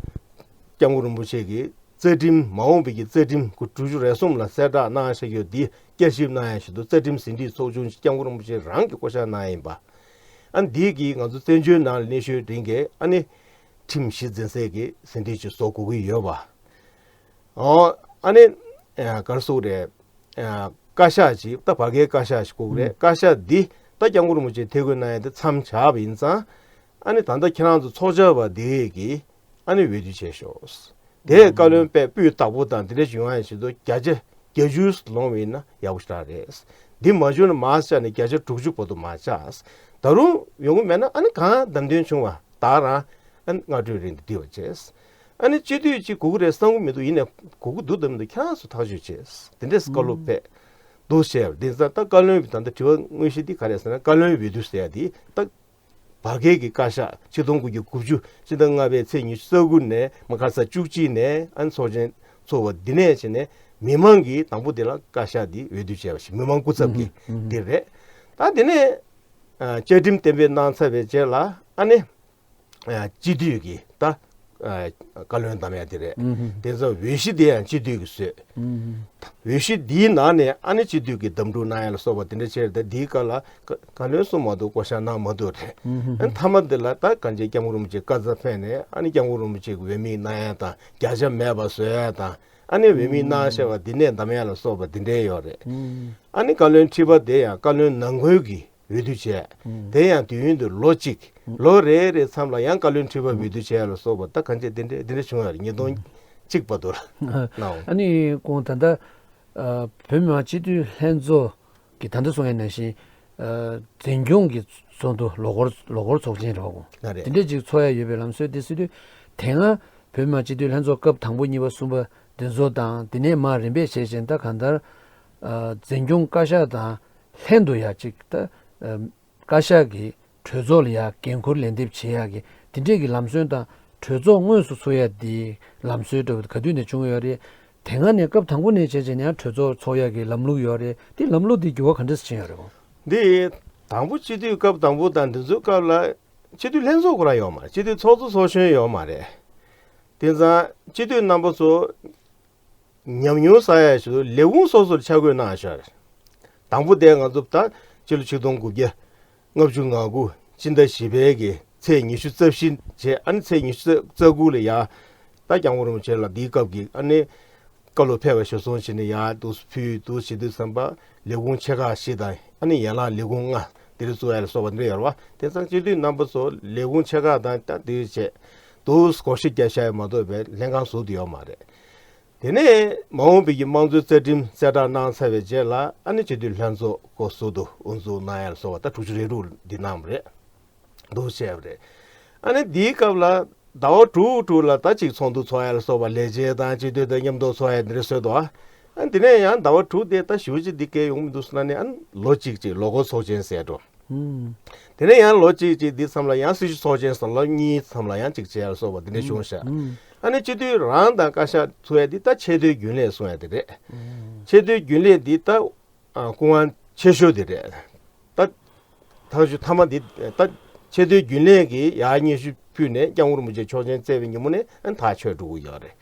སྐྱབས་མགོན་རིན་པོ་ཆེ་གིས་རྩ་ཁྲིམས་མ་འོངས་པའི་གི་རྩ་ཁྲིམས་དྲུག་ཅུ་རེ་གསུམ་ལ་གསལ་བསྒྲགས་གནང་ཡ་ཞིག་ཡོད། འདི་བསྐྱར་ཞིབ་གནང་ཡ་ཞིག་འདུག་རྩ་ཁྲིམས་ཟིན་བྲིས་ཚོགས་ཆུང་ཞིག་སྐྱབས་མགོན་རིན་པོ་ཆེ་རང་གིས་བསྐོ་བཞག་གནང་ཡིན་པ། ཨ་ནི་འདི་གིས་ང་ཚོ་བཙན་བྱོལ་ནང་ལ་གནས་ཤོས་རིང་གི་ཨ་ནི་ཁྲིམས་གཞི་འཛིན་སའི་གི་ཟིན་བྲིས་ཅིག་བཟོ་དགོས་ཀྱི་ཡོད་པ། ཨོ། ཨ་ནི། ཨ། ག་རེ་ཟེར་དགོས་རེད། ཨ། བཀའ་ཤག་ཅིག་ད་བར་བརྒལ་བཀའ་ཤག་ཞིག་དགོས་རེད། ཨུ། བཀའ་ཤག་འདི་ད་སྐྱབས་མགོན་རིན་པོ་ཆེ་ཐད་བསྐོས་གནང་ཡ་དེ་མཚམས་བཞག་པ་ཡིན་ཙང་། ཨ་ནི་ད་ལྟ་ཁྱེད་རང་ཚོ་ཚོགས་བཅར་བ་འདི་གིས་ཨ་ནི་འོས་བསྡུ་བྱས་ཤོག་དེ་བཀའ་བློན་པས་སྤུས་དག་པོ་དང་དེ་འདྲ་ཞིག་ཡོང་ཡ་ཞིག་ཏུ་བརྒྱ་ཆ་བརྒྱད་ཅུ་ལོངས་པ་ཡིན་ན་ཡག་པོ་ཞེ་དྲག་རེད། འདི་མ་བྱུང་ན་མར་བཅར་ནས་བརྒྱ་ཆ་དྲུག་ཅུ་བར་དུ་མར་བཅར། ད་རུང་ཡོང་གི་མེད་ན་ཨ་ནི་གང་བདམས་ཐོན་བྱུང་བ་ད་རང་ཨ་ནི་སྔ་དྲོའི་རིང་དུ་འདི་བ་བྱས། ཨ་ནི་སྤྱི་འཐུས་གཅིག་དགོས་ཀྱི་རེད་བསམ་གྱི་མི་འདུག་ཡིན་ནའི་དགོས་ཀྱི་འདུག་བསམ་འདུག་ཁྱེད་རང་ཚོ་ཐག་གཅོད་བྱས། དེ་འདྲས་བཀའ་སློབ་ཕེབས་འདུག་བཤད་པ་དེ་ཙང་ད་བཀའ་བློན་ད་ལྟ་དྲི་བ་དངོས་གཞི་འདི་ག་རེ་ཟེར་ན་བཀའ་བློན་འོས་བསྡུ་ཟེར་ཡ་དེ་ད་བར་བརྒལ་གྱི་བཀའ་ཤག་ཆིག་སྟོང་དགུ་བརྒྱ་དགུ་བཅུ་སྤྱི་ཟླ་ལྔ་པའི་ཚེས་ཉི་ཤུ་རྩ་དགུ་ནས་མ་ཁ་ས་བཅུ་གཅིག་ནས་ཨ་ནི་ཚོགས་ཆེན་ཚོགས་པ་འདི་ནས་བྱས་ནས་མི་མང་གིས་དང་པོ་དེ་ལ་བཀའ་ཤག་འདི་འོས་བསྡུ་བྱས་པ་ཞིག་མི་མང་སྐུ་ཚབ་ཀྱིས་འདི་རེད། ད་དེ་ནས་བཅའ་ཁྲིམས་གཏན་འབེབས་གནང་ཚར་བའི་རྗེས་ལ་ཨ་ནི། སྤྱི་འཐུས་ཀྱིས་ད་བཀའ་བློན་བདམས་ཡ་དེ་རེད། དེ་ཚོ་འོས་གཞི་དེ་ཡང་སྤྱི་འཐུས་ཀྱིས་བཟོས། འོས་གཞི་འདིའི་ནང་ནས་ཨ་ནི་སྤྱི་འཐུས་ཀྱིས་གདམ་འཐུ་གནང་ཡ་ལ་སོགས་པ་དེ་འདྲ་བྱས་ཏེ་འདིའི་སྐབས་ལ་བཀའ་བཀའ་བློན་གསུམ་མ་གཏོགས་བསྐོ་བཞག་གནང་མ་ཐུབ་རེད། ཨ་ནི་མཐའ་མ་དེ་ལ་ད་གང་ཅི་སྐྱབས་མགོན་རིན་པོ་ཆེ་བཀའ་སྩལ་ཕེབས་ནས་ཨ་ནི་སྐྱབས་མགོན་རིན་པོ་ཆེ་གི་འོས་མི་གནང་ཡ་དང་བརྒྱ་ཆ་མེད་པ་བཟོ་ཡ་དང་ཨ་ནི་འོས་མི་གནང་བཞག་པ་འདི་ནས་བདམས་ཡ་ལ་སོགས་པ་འདི་འདྲའི་ཡོད་རེད། ཨ་ནི་བཀའ་བློན་ཁྲི་པ་དེ་ཡང་བཀའ་བློན་ནང་ཁུལ་གྱི་འོས་བསྡུ་བྱས། དེ་ཡང་དུས་ཡུན་དུ་ལོ་གཅིག་ལོ་རེ་རེའི་མཚམས་ལ་ཡང་བཀའ་བློན་ཁྲི་པ་འོས་བསྡུ་བྱས་ལ་སོགས་པ་ད་གང་ཅི་དེ་འདྲ་དེ་འདྲ་བྱུང་ཡོད་རེད། ཉིས་སྟོང་གཅིག་བར་དུ་ལ་ནའོ། ཨ་ནི་ཁོང་ད་ལྟ་ཨ་བོད་མི་མང་སྤྱི་འཐུས་ལྷན་ཚོགས་ཀྱི་ད་ལྟ་གསུངས་ཡ་ནང་བཞིན་ཨ་འཛིན་སྐྱོང་གི་ཚོགས་འདུ་ལོ་འཁོར་ལོ་འཁོར་ཚོགས་ཆེན་རེད་བ། ཁོང་ལ་རེད། དེ་འདྲ་ཅིག་ཚོགས་ཡ་ཡོད་པའི་ལམ་སྲོལ་དེ་སྲིད་དུས་དེ་སྔ་བོད་མི་མང་སྤྱི་འཐུས་ལྷན་ཚོགས་སྐབས་དང་པོ་གཉིས་པ་གསུམ་པ་དེ་ཚོ་དང་དེ་ནས་མར་རིམ་པས་བྱས་བྱས་ད་གང་ལྟར་ཨ་འཛིན་སྐྱོང་བཀའ་ཤག་དང་ལྷན་དུ་ཡ་ཅིག་ད་ཨ། བཀའ་ཤག་གིས་གྲོས་ཚོགས་ལ་ཡ་འགན་འཁུར་ལན་འདེབས་བྱེད་ཡག་གི་དེ་འདྲས་ཀྱི་ལམ་སྲོལ་དང་གྲོས་ཚོགས་དངོས་སུ་ཚུགས་ཡ་དེ་ལམ་སྲོལ་འདྲ་བོ་ག་དུས་ནས་བྱུང་ཡོད་རེད། དེ་སྔ་ནས་སྐབས་དང་པོ་ནས་བྱས་བྱས་ནས་ཡང་གྲོས་ཚོགས་ཚོགས་ཡག་གི་ལམ་ལུགས་ཡོད་རེད། དེ་ལམ་ལུགས་དེ་འགྱུར་བ་ག་འདྲས་སེ་ཕྱིན་ཡོད་རེད་གོ། འདི་དང་པོ་སྤྱི་འཐུས་སྐབས་དང་པོ་དང་འདི་ཚོའི་སྐབས་ལ་སྤྱི་འཐུས་ལྷན་ཚོགས་ཁོ་རང་ཡོད་མ་རེད། སྤྱི་འཐུས་ཚོགས་གཙོ་ཚོགས་གཞོན་ཡོད་མ་རེད། དེ་ཙང་སྤྱི་འཐུས་རྣམ་པ་ཚོ་ཉམས་མྱོང་བསགས་ཡ་ཞིག་ལས་ཁུངས་སོ་སོར་ཆ་བགོས་གནང་ཤག་དང་པོ་དེ་ང་ཚོ་ད་སྤྱི་ལོ་ཆིག་སྟོང་དགུ་བརྒྱ་ལྔ་བཅུ་ང་དགུ་སྤྱི་ཟླ་བཞི་པའི་གི་ཚེས་ཉི་ཤུ་རྩ་བཞི་བྱས། ཨ་ནི་ཚེས་ཉི་ཤུ་རྩ་དགུ་ལ་ཡ་ད་སྐྱབས་མགོན་རིན་པོ་ཆེ་ལ་འདིའི་སྐབས་ཀྱི་ཨ་ནི་བཀའ་སློབ་ཕེབས་པ་ཞུ་སོང་བྱས་ནས་ཡ་འདུག་ཕུལ་འདུག་བྱེད་དུས་ཙམ་པ་ལས་ཁུངས་ཆེ་ཁག་བཞི་དང་ཨ་ནི་ཡན་ལག་ལས་ཁུངས་ལྔ་དེ་རིགས་གཙོ་བོ་ལ་སོགས་པ་འདི་འདྲ་ཡོད་རེད་བ། དེ་ཙང་སྤྱི་འཐུས་རྣམ་པ་ཚོ་ལས་ཁུངས་ཆེ་ཁག་དང་ད་འདི་བྱས་འདུག་སྒོར་གཞས་བརྒྱབ་བཞག་ཡ་མ་གཏོགས་པའི་ལྷན་ཁང་ཟུར་དུ་ཡོད་མ་རེད། དེ་ནས་མ་འོངས་པའི་གི་དམངས་གཙོའི་རྩ་ཁྲིམས་གསལ་བསྒྲགས་གནང་ཚར་བའི་རྗེས་ལ་ཨ་ནི་སྤྱི་འཐུས་ལྷན་ཚོགས་སྐོར་ཟུར་དུ་དབུ་འཛུགས་གནང་ཡ་ལ་སོགས་པ་ད་དྲུག་ཅུ་རེ་དྲུག་འདི་གནང་བ་རེད། འདུག་བྱས་པ་རེད། ཨ་ནི་འདིའི་སྐབས་ལ་ཟླ་བ་དྲུག་དྲུག་ལ་ད་ཅིག་ཚོགས་འདུ་ཚོགས་ཡ་ལ་སོགས་པ་ལས་བྱེད་དང་སྤྱི་འཐུས་དང་མཉམ་དུ་ཚོགས་ཡ་འདི་འདྲ་བཟོས་འདུག་ཨ་ནི་དེ་ནས་ཡང་ཟླ་བ་དྲུག་དེ་ད་ཞེ་པོ་ཅིག་འདི་སྐད་ཡོང་མི་འདུག་ཟེར་ན་ནི་ཨ་ནི་ལོ་གཅིག་ཅིག་ལོ་འཁོར་ཚོགས་ཆེན་ཟེར་འགྲོ། དེ་ནས་ཡང་ལོ་གཅིག་ཅིག་འདི་མཚམས་ལ་ཡང་སྲིད་སྤྱི་ཚོགས་ཆེན་སོང་ལོ་གཉིས་མཚམས་ལ་ཡང་ཅིག་བྱས་ལ་སོགས་པ་འདི་འདྲ་བྱུང་ཤག་ཨ་ནི་སྤྱི་འཐུས་རང་དང་བཀའ་ཤག་ཚུགས་ཡ་འདི་ད་ཆེས་མཐོའི་རྒྱུན་ལས་གསུང་ཡ་དེ་རེད། ཆེས་མཐོའི་རྒྱུན་ལས་འདི་ད་སྐུ་དབང་ཆེ་ཤོས་དེ་རེད། ད་ཐག་གཅོད་མཐའ་མ་འདི་ད་ཆེས་མཐོའི་རྒྱུན་ལས་ཀྱིས་ཡར་སྙན་ཞུ་ཕུལ་ནས་སྐྱབས་མགོན་རིན་པོ་ཆེ་ཆོག་མཆན་བསྩལ་བའི་ཉིན་མོ་ནས་ཨ་ནི་ཐག་ཆོད་འགྲོ་གི་ཡོད་རེད།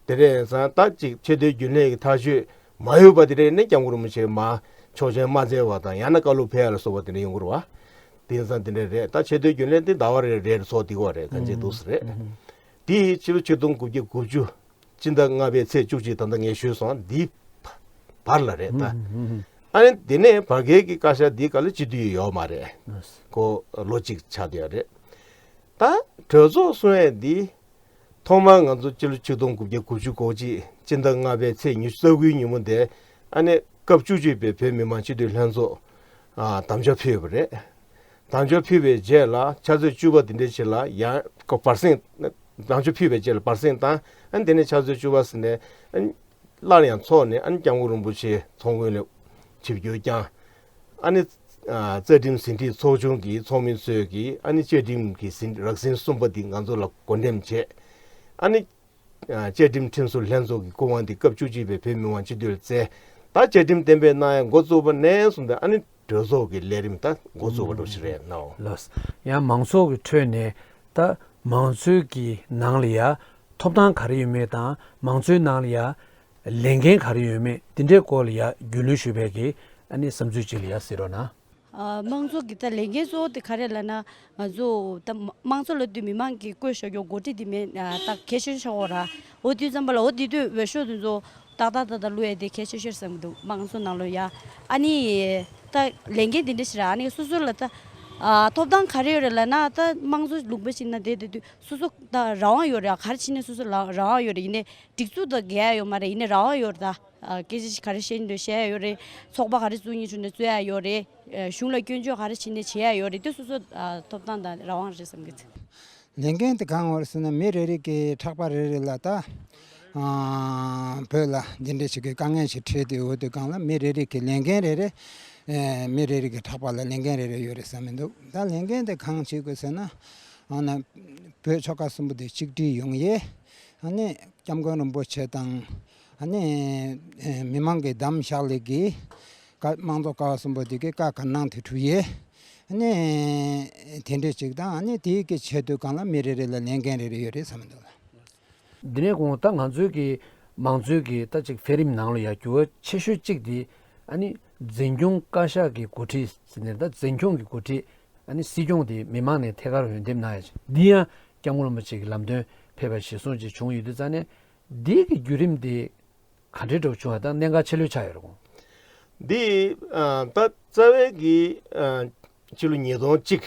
དེ་རེད་ཙང་ད་ཅིག་ཆེས་མཐོའི་རྒྱུན་ལས་ཀྱི་ཐག་གཅོད་མ་ཡོད་པ་དེ་རེད་ནས་སྐྱབས་མགོན་རིན་པོ་ཆེ་མར་ཆོག་མཆན་མ་བསྩལ་བ་དང་ཡང་ན་བཀའ་སློབ་ཕེབས་ཡ་ལ་སོགས་པ་དེ་འདྲ་ཡོང་གི་རེད་བ། དེང་སང་དེ་འདྲ་རེད། ད་ཆེས་མཐོའི་རྒྱུན་ལས་དེ་ཟླ་བ་རེ་རེར་ཚོགས་བསྡད་ཀྱི་ཡོད་རེད། གང་ཅི་འདུག་སེ་རེད། དེ་ཕྱི་ལོ་ཆིག་སྟོང་དགུ་བརྒྱ་དགུ་བཅུ་སྤྱི་ཟླ་ལྔ་པའི་ཚེས་བཅུ་གཅིག་ད་ལྟ་ངས་ཞུས་སོང་འདི་བར་ལ་རེད་ད། ཨ་ནི་དེ་ནས་བར་བརྒལ་གྱི་བཀའ་ཤག་འདིའི་སྐབས་ལ་སྤྱི་འཐུས་ཡོད་མ་རེད། ཁོ་ལོ་གཅིག་ཆགས་བསྡད་ཡོད་རེད། ད་གྲོས་ཚོགས་གསུང་ཡས་འདི། ཐོག་མར་ང་ཚོ་སྤྱི་ལོ་ཆིག་སྟོང་དགུ་བརྒྱ་དགུ་བཅུ་གོ་གཅིག་སྤྱི་ཟླ་ལྔ་པའི་ཚེས་ཉི་ཤུ་རྩ་དགུའི་ཉིན་མོ་དེ་ཨ་ནི་སྐབས་བཅུ་གཅིག་པའི་བོད་མི་མང་སྤྱི་འཐུས་ལྷན་ཚོགས་ཨ་དམ་བཅའ་ཕུལ་བ་རེད། དམ་བཅའ་ཕུལ་བའི་རྗེས་ལ་ཕྱག་ཚོད་བཅུ་པ་དེ་འདྲའི་ཕྱི་ལ་ཡང་བར་གསེང་ དང་ཆུ་ཕུལ་བའི་རྗེས་ལ་བར་གསེང་བཏང་། ཨ་ནི་དེ་ནས་ཕྱག་ཚོད་བཅུ་པ་ཟིན་ནས་ཨ་ནི་སླར་ཡང་ཚོགས་ནས་ཨ་ནི་སྐྱབས་མགོན་རིན་པོ་ཆེ་ཚོགས་མགོན་ལ་ཆིབས་བསྒྱུར་བསྐྱངས། ཨ་ནི་ཨ་རྩ་ཁྲིམས་ཟིན་བྲིས་ཚོགས་ཆུང་གི་ཚོགས་མི་ཚོས་ཀྱིས་ཨ་ནི་བཅའ་ཁྲིམས་ཀྱི་ཟིན་རགས་ཟིན་གསུམ་པ་འདི་ང་ཚོ་ལ་བགོ་འགྲེམས་བྱས། ཨ་ནི་ཨ་བཅའ་ཁྲིམས་ཁྲིམས་བཟོ་ལྷན་ཚོགས་ཀྱི་སྐུ་དབང་འདི་སྐབས་བཅུ་གཅིག་པའི་བོད་མི་མང་སྤྱི་འཐུས་ལ་བསྩལ། ད་བཅའ་ཁྲིམས་གཏན་འབེབས་གནང་ཡ་འགོ་བཙུགས་པ་ནས་བཟུང་སྟེ་ཨ་ནི་གྲོས་ཚོགས་ཀྱི་ལས་རིམ་ད་འགོ་བཙུགས་པ་འདྲ་ཞིག་རེད་ནའོ། ལགས། ཡང་མང་ཚོགས་ཀྱི་ཁྲོད་ནས་ད་མང་གཙོའི་གི་ནང་ལ་ཡ་ཐོབ་ཐང་ག་རེ་ཡོད་མེད་དང་མང་གཙོའི་ནང་ལ་ཡ་ལས་འགན་ག་རེ་ཡོད་མེད་འདི་འདྲའི་སྐོར་ལ་ཡ་རྒྱུས་ལོན་ཞུས་པའི་གི་ཨ་ནི་བསམ་ཚུལ་ཅིག་ལ་ཡ་གཟིགས་རོགས་གནང་། ཨ། དམངས་གཙོ་གི་ད་ལས་འགན་གཙོ་བོ་དེ་ག་རེ་ལབ་ན། ང་ཚོ་ད་དམངས་གཙོ་ལབ་དུས་མི་མང་གིས་བསྐོས་བཞག་རྒྱུ་འགོ་ཁྲིད་དེ་མེད་ཨ། ད་གལ་ཆེ་ཤོས་ཆགས་ཡོད་རེད། འོ་དུས་ཙམ་པ་ལ་འོ་དེ་དུས་འོས་ཤོག་དེ་ཚོ་ཏག་ཏག་ཏག་ཏག་བླུག་ཡ་དེ་གལ་ཆེ་ཤོས་བསམ་གྱི་འདུག་དམངས་གཙོ་ནང་ལོགས་ཡ། ཨ་ནི་ད་ལས་འགན་དེ་འདྲ་ཞིག་རེད། ཨ་ནི་སོ་སོ་ལ་ད་ཨ། ཐོབ་ཐང་ག་རེ་ཡོད་རེད་ལབ་ན། ད་དམངས་གཙོ་ལུང་པ་ཞིག་ན་བསྡད་བསྡད་དུས་སོ་སོ་ད་རང་དབང་ཡོད་རེད། ག་རེ་བྱས་ནས་སོ་སོ་ལ་རང་དབང་ཡོད་རེད། ཡིན་ནའི་སྒྲིག་འཛུགས་དང་འགལ་ཡ་ཡོད་མ་རེད། ཡིན་ནའི་རང་དབང་ཡོད་རེད། ད། ཨ། སྐད་ཆ་ཞིག་ག་རེ་བཤད་འདོད་བཤད་ཡ་ཡོད་རེད། ཚོགས་པ་ག་རེ་བཙུགས་སྙིང་བྲོ་ནས་བཙུགས་ཡ་ཡོད་རེད། ཨ། གཞུང་ལ་སྐྱོན་བརྗོད་ག་རེ་བྱས་ནས་བྱེད་ཡ་ཡོད་རེད། དེ་སོ་སོ་ཨ། ཐོབ་ཐང་དང་རང་དབང་རེད་བསམ་གི་འདུག་ལས་འགན་དེ་གང་ཡོད་རེད་ཟེར་ན་མི་རེ་རེ་གི་ཕྲག་པ་རེ་རེ་ལ་ད། ཨ། བོད་ལ་འདི་འདྲ་ཞིག་གི་དཀའ་ངལ་ཞིག་འཕྲད་དུས་འོ་དེ་སྒང་ལ་མི་རེ་རེ་གི་ལས་འགན་རེ་རེ། ཨེ། མི་རེ་རེ་གི་ཕྲག་པ་ལ་ལས་འགན་རེ་རེ་ཡོད་རེད་བསམ་གི་འདུག་ད་ལས་འགན་དེ་གང་བྱེད་དགོས་ཟེར་ན། ཨ་ན། བོད་ཆོལ་ཁ་གསུམ་པོ་དེ་གཅིག་སྒྲིལ་ཡོང་ཡས། ཨ་ནི་སྐྱབས་མགོན་རིན་པོ་ཆེ་དང་། ཨ་ནི་མི་མང་གི་འདམ་བཞག་ལས་ཀྱི་བཀའ། དམངས་གཙོ་ཀ་བ་གསུམ་པོ་དེ་གི་བཀའ་དགའ་གནང་དེ་འགྲུབ་ཡས། ཨ་ནི་དེ་འདྲས་ཅིག་དང་། ཨ་ནི་དེའི་གི་ཆེད་དུ་གང་ལ་མི་རེ་རེ་ལ་ལས་འགན་རེ་རེ་ཡོད་རེད་བསམ་གི་འདུག་ལ། འདི་ནས་དགོངས། ད་ང་ཚོའི་གི་མང་གཙོའི་གི་ད་ཅིག་འཕེལ་རིམ་ནང་ལ་ཡ་འགྱུར་བ་ཆེ་ཤོས་གཅིག་དེ། ཨ་ནི་འཛིན་སྐྱོང་བཀའ་ཤག་གི་འགོ་ཁྲིད་ཟེར་ནས། ད་འཛིན་སྐྱོང་གི་འགོ་ཁྲིད། ཨ་ནི་སྲིད་སྐྱོང་དེ་མི་མང་ནས་ཐད་ཀར་འོས་འདེམས་གནང་ཡ་ཅིག་འདི་ཡང་སྐྱབས་མགོན་རིན་པོ་ཆེ་གི་ལམ་སྟོན་ཕེབས་པ་གཞིར་བཟུང་ཅིག་བྱུང་ཡོད་དུས་ཙང་ནས། འདི་གི་བརྒྱུད་རིམ་དེ་ག་འདྲའི་འགྲོ་བྱུང་བ་དང་གནད་འགག་ཆེ་ལོས་ཆགས་ཡོད་རེད་གོ། འདི་ཨ། ད་རྩ་བའི་གི་ཨ། ཕྱི་ལོ་ཉིས་སྟོང་གཅིག་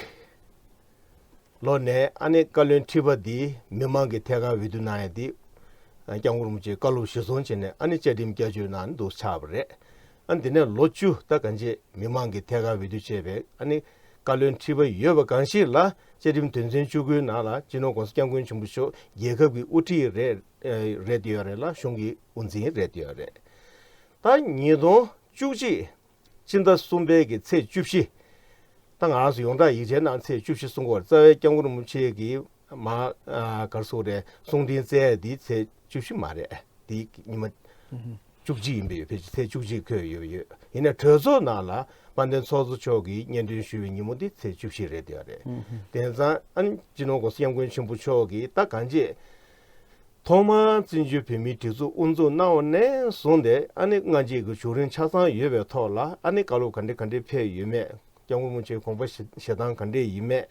ལོ་ནས་ཨ་ནི་བཀའ་བློན་ཁྲི་པ་འདི་མི་མང་གིས་ཐད་ཀར་འོས་བསྡུ་གནང་ཡ་འདི། ཨ། སྐྱབས་མགོན་རིན་པོ་ཆེས་བཀའ་སློབ་གཞིར་བཟུང་བྱས་ནས་ཨ་ནི་བཅའ་ཁྲིམས་བསྐྱར་བཅོས་གནང་ནས་འདུག་ཆགས་པ་རེད། ཨ། འདི་ནས་ལོ་བཅུ་ད་གང་ཅི་མི་མང་གིས་ཐད་ཀར་འོས་བསྡུ་བྱས་པའི་ཨ་ནི་བཀའ་བློན་ཁྲི་པ་ཡོད་པ་གང་ཞིག་ལ་བཅའ་ཁྲིམས་དོན་ཚན་བཅུ་དགུའི་ནང་ལ་སྤྱི་ནོར་༸གོང་ས་༸སྐྱབས་མགོན་ཆེན་པོ་མཆོག་རྒྱལ་ཁབ་ཀྱི་དབུ་ཁྲིད་རེད། ཨེ། རེད་ཡོད་རེད་ལ། གཞུང་གི་དབུ་འཛིན་རེད་ཡོད་རེད། ད་ཉིས་སྟོང་བཅུ་གཅིག་སྤྱི་ཟླ་གསུམ་པའི་གི་ཚེས་བཅུ་བཞི། ད་ང་རང་ཚོ་ཡོངས་གྲགས་ཡིག་ཆའི་ནང་ཚེས་བཅུ་བཞི་གསུང་གི་ཡོད་རེད། རྩ་བའི་སྐྱབས་མགོན་རིན་པོ་ཆེ་གིས་མ། ཨ། ག་རེ་ཟེར་དགོས་རེད། གསུང་འཕྲིན་བསྩལ་ཡ་འདི་ཚེས་བཅུ་བཞི་མ་རེད། འདི་ཉི་མ་བཅུ་གཅིག་ཡིན་པས། ཡོད་ཕལ་ཆེར་ཚེས་བཅུ་གཅིག་འཁོད་ཡོད་ཡོད། ཡིན་ནའི་གྲོས་ཚོགས་ནང་ལ་དཔལ་ལྡན་ཚོགས་གཙོ་མཆོག་གིས་སྙན་སྒྲོན་ཞུ་བའི་ཉིན་མོ་འདི་ཚེས་བཅུ་བཞི་རེད་ཡོད་རེད། དེ་ཙང་ཨ་ནི་སྤྱི་ནོར་༸གོང་ས་༸སྐྱབས་མགོན་ཆེན་པོ་མཆོག་གིས་ད་གང་ཅི། ཐོག་མར་བཙན་བྱོལ་བོད་མིའི་སྒྲིག་འཛུགས་དབུ་འཛུགས་གནང་བ་ནས་བཟུང་སྟེ་ཨ་ནི་སྔ་རྗེས་ཀྱི་བྱུང་རིམ་ཆ་ཚང་ཡོད་པའི་ཐོག་ལ་ཨ་ནི་བཀའ་སློབ་ག་འདྲ་ག་འདྲ་ཕེབས་ཡོད་མེད། སྐྱབས་མགོན་རིན་པོ་ཆེའི་དགོངས་པ་བཞེས་བཞེས་སྟངས་ག་འདྲ་ཡིན་མེད།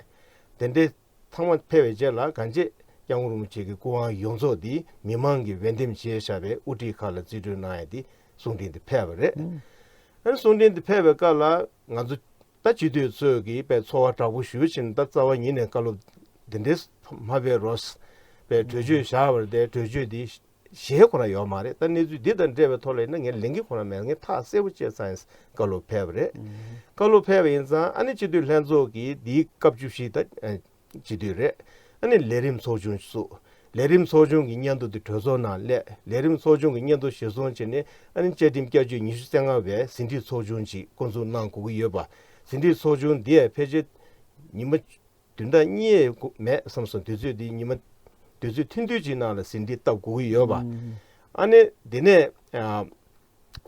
དེ་འདྲའི་ཚང་མ་ཕེབས་པའི་རྗེས་ལ་གང་ཅི་སྐྱབས་མགོན་རིན་པོ་ཆེ་གི་སྐུ་དབང་ཡོངས་རྫོགས་འདི་མི་མང་གིས་འོས་འདེམས་བྱས་བཞག་པའི་དབུ་ཁྲིད་ཁག་ལ་རྩིས་སྤྲོད་གནང་ཡ་འདི་གསུང་འཕྲིན་འདི་ཕེབས་པ་རེད། ཨ་ནི་གསུང་འཕྲིན་འདི་ཕེབས་པའི་སྐབས་ལ་ང་ཚོ་ད་སྤྱི་འཐུས་ཚོས་ཀྱིས་དཔེ་ཚོར་བ་དྲག་པོ་ཞེ་པོ་བྱས་ནས། ད་རྩ་བ་ཉིད་ནས་བཀའ་སློབ་འདི་འདྲས་མ་ཕེབས་རོགས། དཔེ་གྲོས་ཆོད་བཞག་པ་རེད་དེ། གྲོས་ཆོད་འདི་གཞས་ཁོ་ན་ཡོད་མ་རེད། ད་གནས་ཚུལ་འདི་དང་འབྲེལ་བའི་ཐོག་ལ་ཡིན་ན་ངས་ལེན་གྱི་ཁོ་ན་མེད། ངས་ཐག་གསལ་པོ་བཅད་ཚར་ཡིན། བཀའ་སློབ་ཕེབས་པ་རེད། བཀའ་སློབ་ཕེབས་པ་ཡིན་ཙང་ཨ་ནི་སྤྱི་འཐུས་ལྷན་ཚོགས་ཀྱིས་འདིའི་སྐབས་བཅུ་བཞི་ད་སྤྱི་འཐུས་རེད། ཨ་ནི་ལས་རིམ་ཚོགས་ཆུང་བཙུགས། ལས་རིམ་ཚོགས་ཆུང་གི་སྙན་ཐོ་དེ་གྲོས་ཚོགས་ནང་སླེབས། ལས་རིམ་ཚོགས་ཆུང་གི་སྙན་ཐོ་གཞིར་བཟུང་བྱས་ནས་ཨ་ནི་བཅའ་ཁྲིམས་བསྐྱར་བཅོས་ཉི་ཤུ་རྩ་ལྔ་པའི་ཟིན་བྲིས་ཚོགས་ཆུང་ཅིག་བསྐོ་འཛུགས་གནང་དགོས་ཀྱི་ཡོད་པ། ཟིན་བྲིས་ཚོགས་ཆུང་འདི་ཡང་ཕལ་ཆེར་ཉི་མ་བདུན་དང་གཉིས་མེད་བསམ་སོང་། དུས་ཚོད་འདི་ཉི་མ་དུས་ཚོད་ཐུང་ཐུང་ཅིག་ནང་ལ་ཟིན་བྲིས་བཏབ་དགོས་ཀྱི་ཡོད་པ། ཨ་ནི་འདི་ནས་ཨ་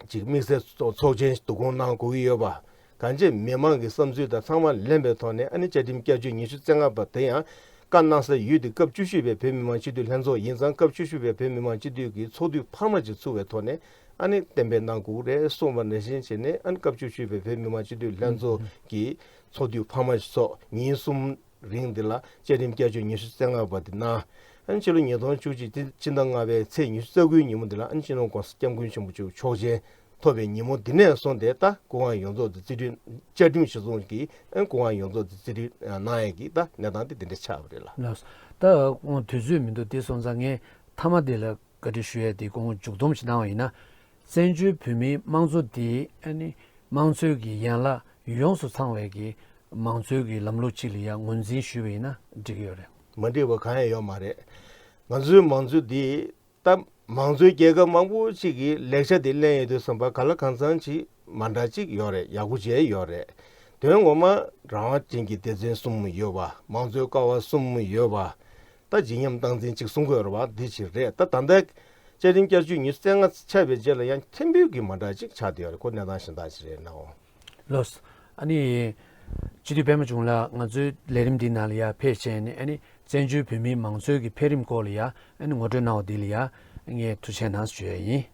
ཅིག་དམིགས་བསལ་ཚོགས་ཚོགས་ཆེན་བསྡུ་སྐོང་གནང་དགོས་ཀྱི་ཡོད་པ། གང་ཅི་མི་མང་གི་བསམ་ཚུལ་དང་ཚང་མ་ལེན་པའི་ཐོག་ནས་ཨ་ནི་བཅའ་ཁྲིམས་བསྐྱར་བཅོས་ཉི་ཤུ་རྩ་ལྔ་པ་དེ་ཡང་བཀའ་གནང་ས་ཡུལ་དེ་སྐབས་བཅུ་བཞི་པའི་བོད་མི་མང་སྤྱི་འཐུས་ལྷན་ཚོགས་ཡིན་ཙང་། སྐབས་བཅུ་བཞི་པའི་བོད་མི་མང་སྤྱི་འཐུས་ཀྱི་ཚོགས་འདུ་འཕར་མ་ཅིག་ཚུགས་པའི་ཐོག་ནས་ཨ་ནི་གཏན་འབེབས་གནང་དགོས་རེད་གསུངས་པ་ནང་བཞིན་བྱས་ནས། ཨ་ནི་སྐབས་བཅུ་བཞི་པའི་བོད་མི་མང་སྤྱི་འཐུས་ལྷན་ཚོགས་ཀྱི་ཚོགས་འདུ་འཕར་མ་ཞིག་ཚོགས། ཉིན་གསུམ་རིང་འདི་ལ་བཅའ་ཁྲིམས་བསྐྱར་བཅོས་ཉི་ཤུ་རྩ་ལྔ་པ་འདི་གནང་། ཨ་ནི་ཕྱི་ལོ་ཉིས་སྟོང་བཅུ་གཅིག་སྤྱི་ཟླ་ལྔ་པའི་ཚེས་ཉི་ཤུ་རྩ་དགུའི་ཉིན་མོ་འདི་ལ་ཨ་ནི་སྤྱི་ནོར་༸གོང་ས་༸སྐྱབས་མགོན་ཆེན་པོ་མཆོག་ཆོག་མཆན་ཐོབ་པའི་ཉིན་མོ་འདི་ནས་བཟུང་སྟེ། ད་སྐུ་དབང་ཡོངས་རྫོགས་འདི་རྩིས་སྤྲོད། བཅའ་ཁྲིམས་གཞིར་བཟུང་གིས་ཨ་ནི་སྐུ་དབང་ཡོངས་རྫོགས་འདི་རྩིས་སྤྲོད་གནང་ཡས་ཀྱི་ད་གནས་སྟངས་འདི་འདི་འདྲ་ཆགས་པ་རེད་ལགས། ལགས། ད་དུས་ཚོད་མི་འདུག་དེ་སོང་ཙང་ངས་མཐའ་མ་འདི་ལ་བཀའ་འདྲི་ཞུ་ཡས་དེ་དགོངས། མཇུག་སྡོམ་ཞིག་གནང་བ་ཡིན་ན། བཙན་བྱོལ་བོད་མིའི་དམངས་གཙོ་དེ་ཨ་ནི་དམངས་གཙོའི་གི་ཡན་ལག་ཡོངས་སུ་ཚང་བའི་གི་མང་གཙོའི་གི་ལམ་ལུགས་ཅིག་ལ་ཡང་ངོས་འཛིན་ཞུས་པ་ཡིན་ན་འགྲིག་གི་ཡོད་རེད། མ་འགྲིག་པ་གང་ཡང་ཡོད་མ་རེད། ང་ཚོའི་མང་གཙོ་འདི་ད་མང་གཙོའི་རྒྱལ་ཁབ་མང་པོ་ཅིག་གིས་ལེགས་ཆ་དེ་ལེན་ཡོང་དུས་ཙམ་པ་གང་ལ་གང་འཚམ་ཅིག་མ་འདྲ་ཅིག་ཡོད་རེད། ཡག་པོ་བྱས་ཡོད་རེད། དོན་ངོ་མ་རང་དབང་ཅན་གྱི་སྡེ་ཚན་གསུམ་ཡོད་པ། མང་གཙོའི་ཀ་བ་གསུམ་ཡོད་པ། ད་བརྗིད་ཉམས་སྟངས་འཛིན་ཅིག་གསུང་གི་ཡོད་རེད་བ། འདི་ཅིག་རེད། ད་ད་ལྟ་བཅའ་ཁྲིམས་བསྐྱར་བཅོས་ཉི་ཤུ་རྩ་ལྔ་ཆགས་པའི་རྗེས་ལ་ཡང་ཕྲན་བུ་གི་མ་འདྲ་ཅིག་ཆགས་བསྡད་ཡོད་རེད། ཁོ་གནས་སྟངས་གཞན་དག་ཅིག་རེད་ནའོ། ལགས། ཨ་ནི། སྤྱི་འཐུས་པད་མ་ལྕོག་ལགས། ང་ཚོའི་ལས་རིམ་འདི་ནང་ལ་ཡར་ཕེབས་བྱས་ནས། ཨ་ནི། བཙན་བྱོལ་བོད་མིའི་མང་གཙོའི་གི་འཕེལ་རིམ་སྐོར་ལ་ཡ། ཨ་ནི། ངོ་སྤྲོད་གནང་བ་འདི་ལ་ཡ། ངས་ཐུགས་རྗེ་གནང་ཞུ་ཡ་ཡིན།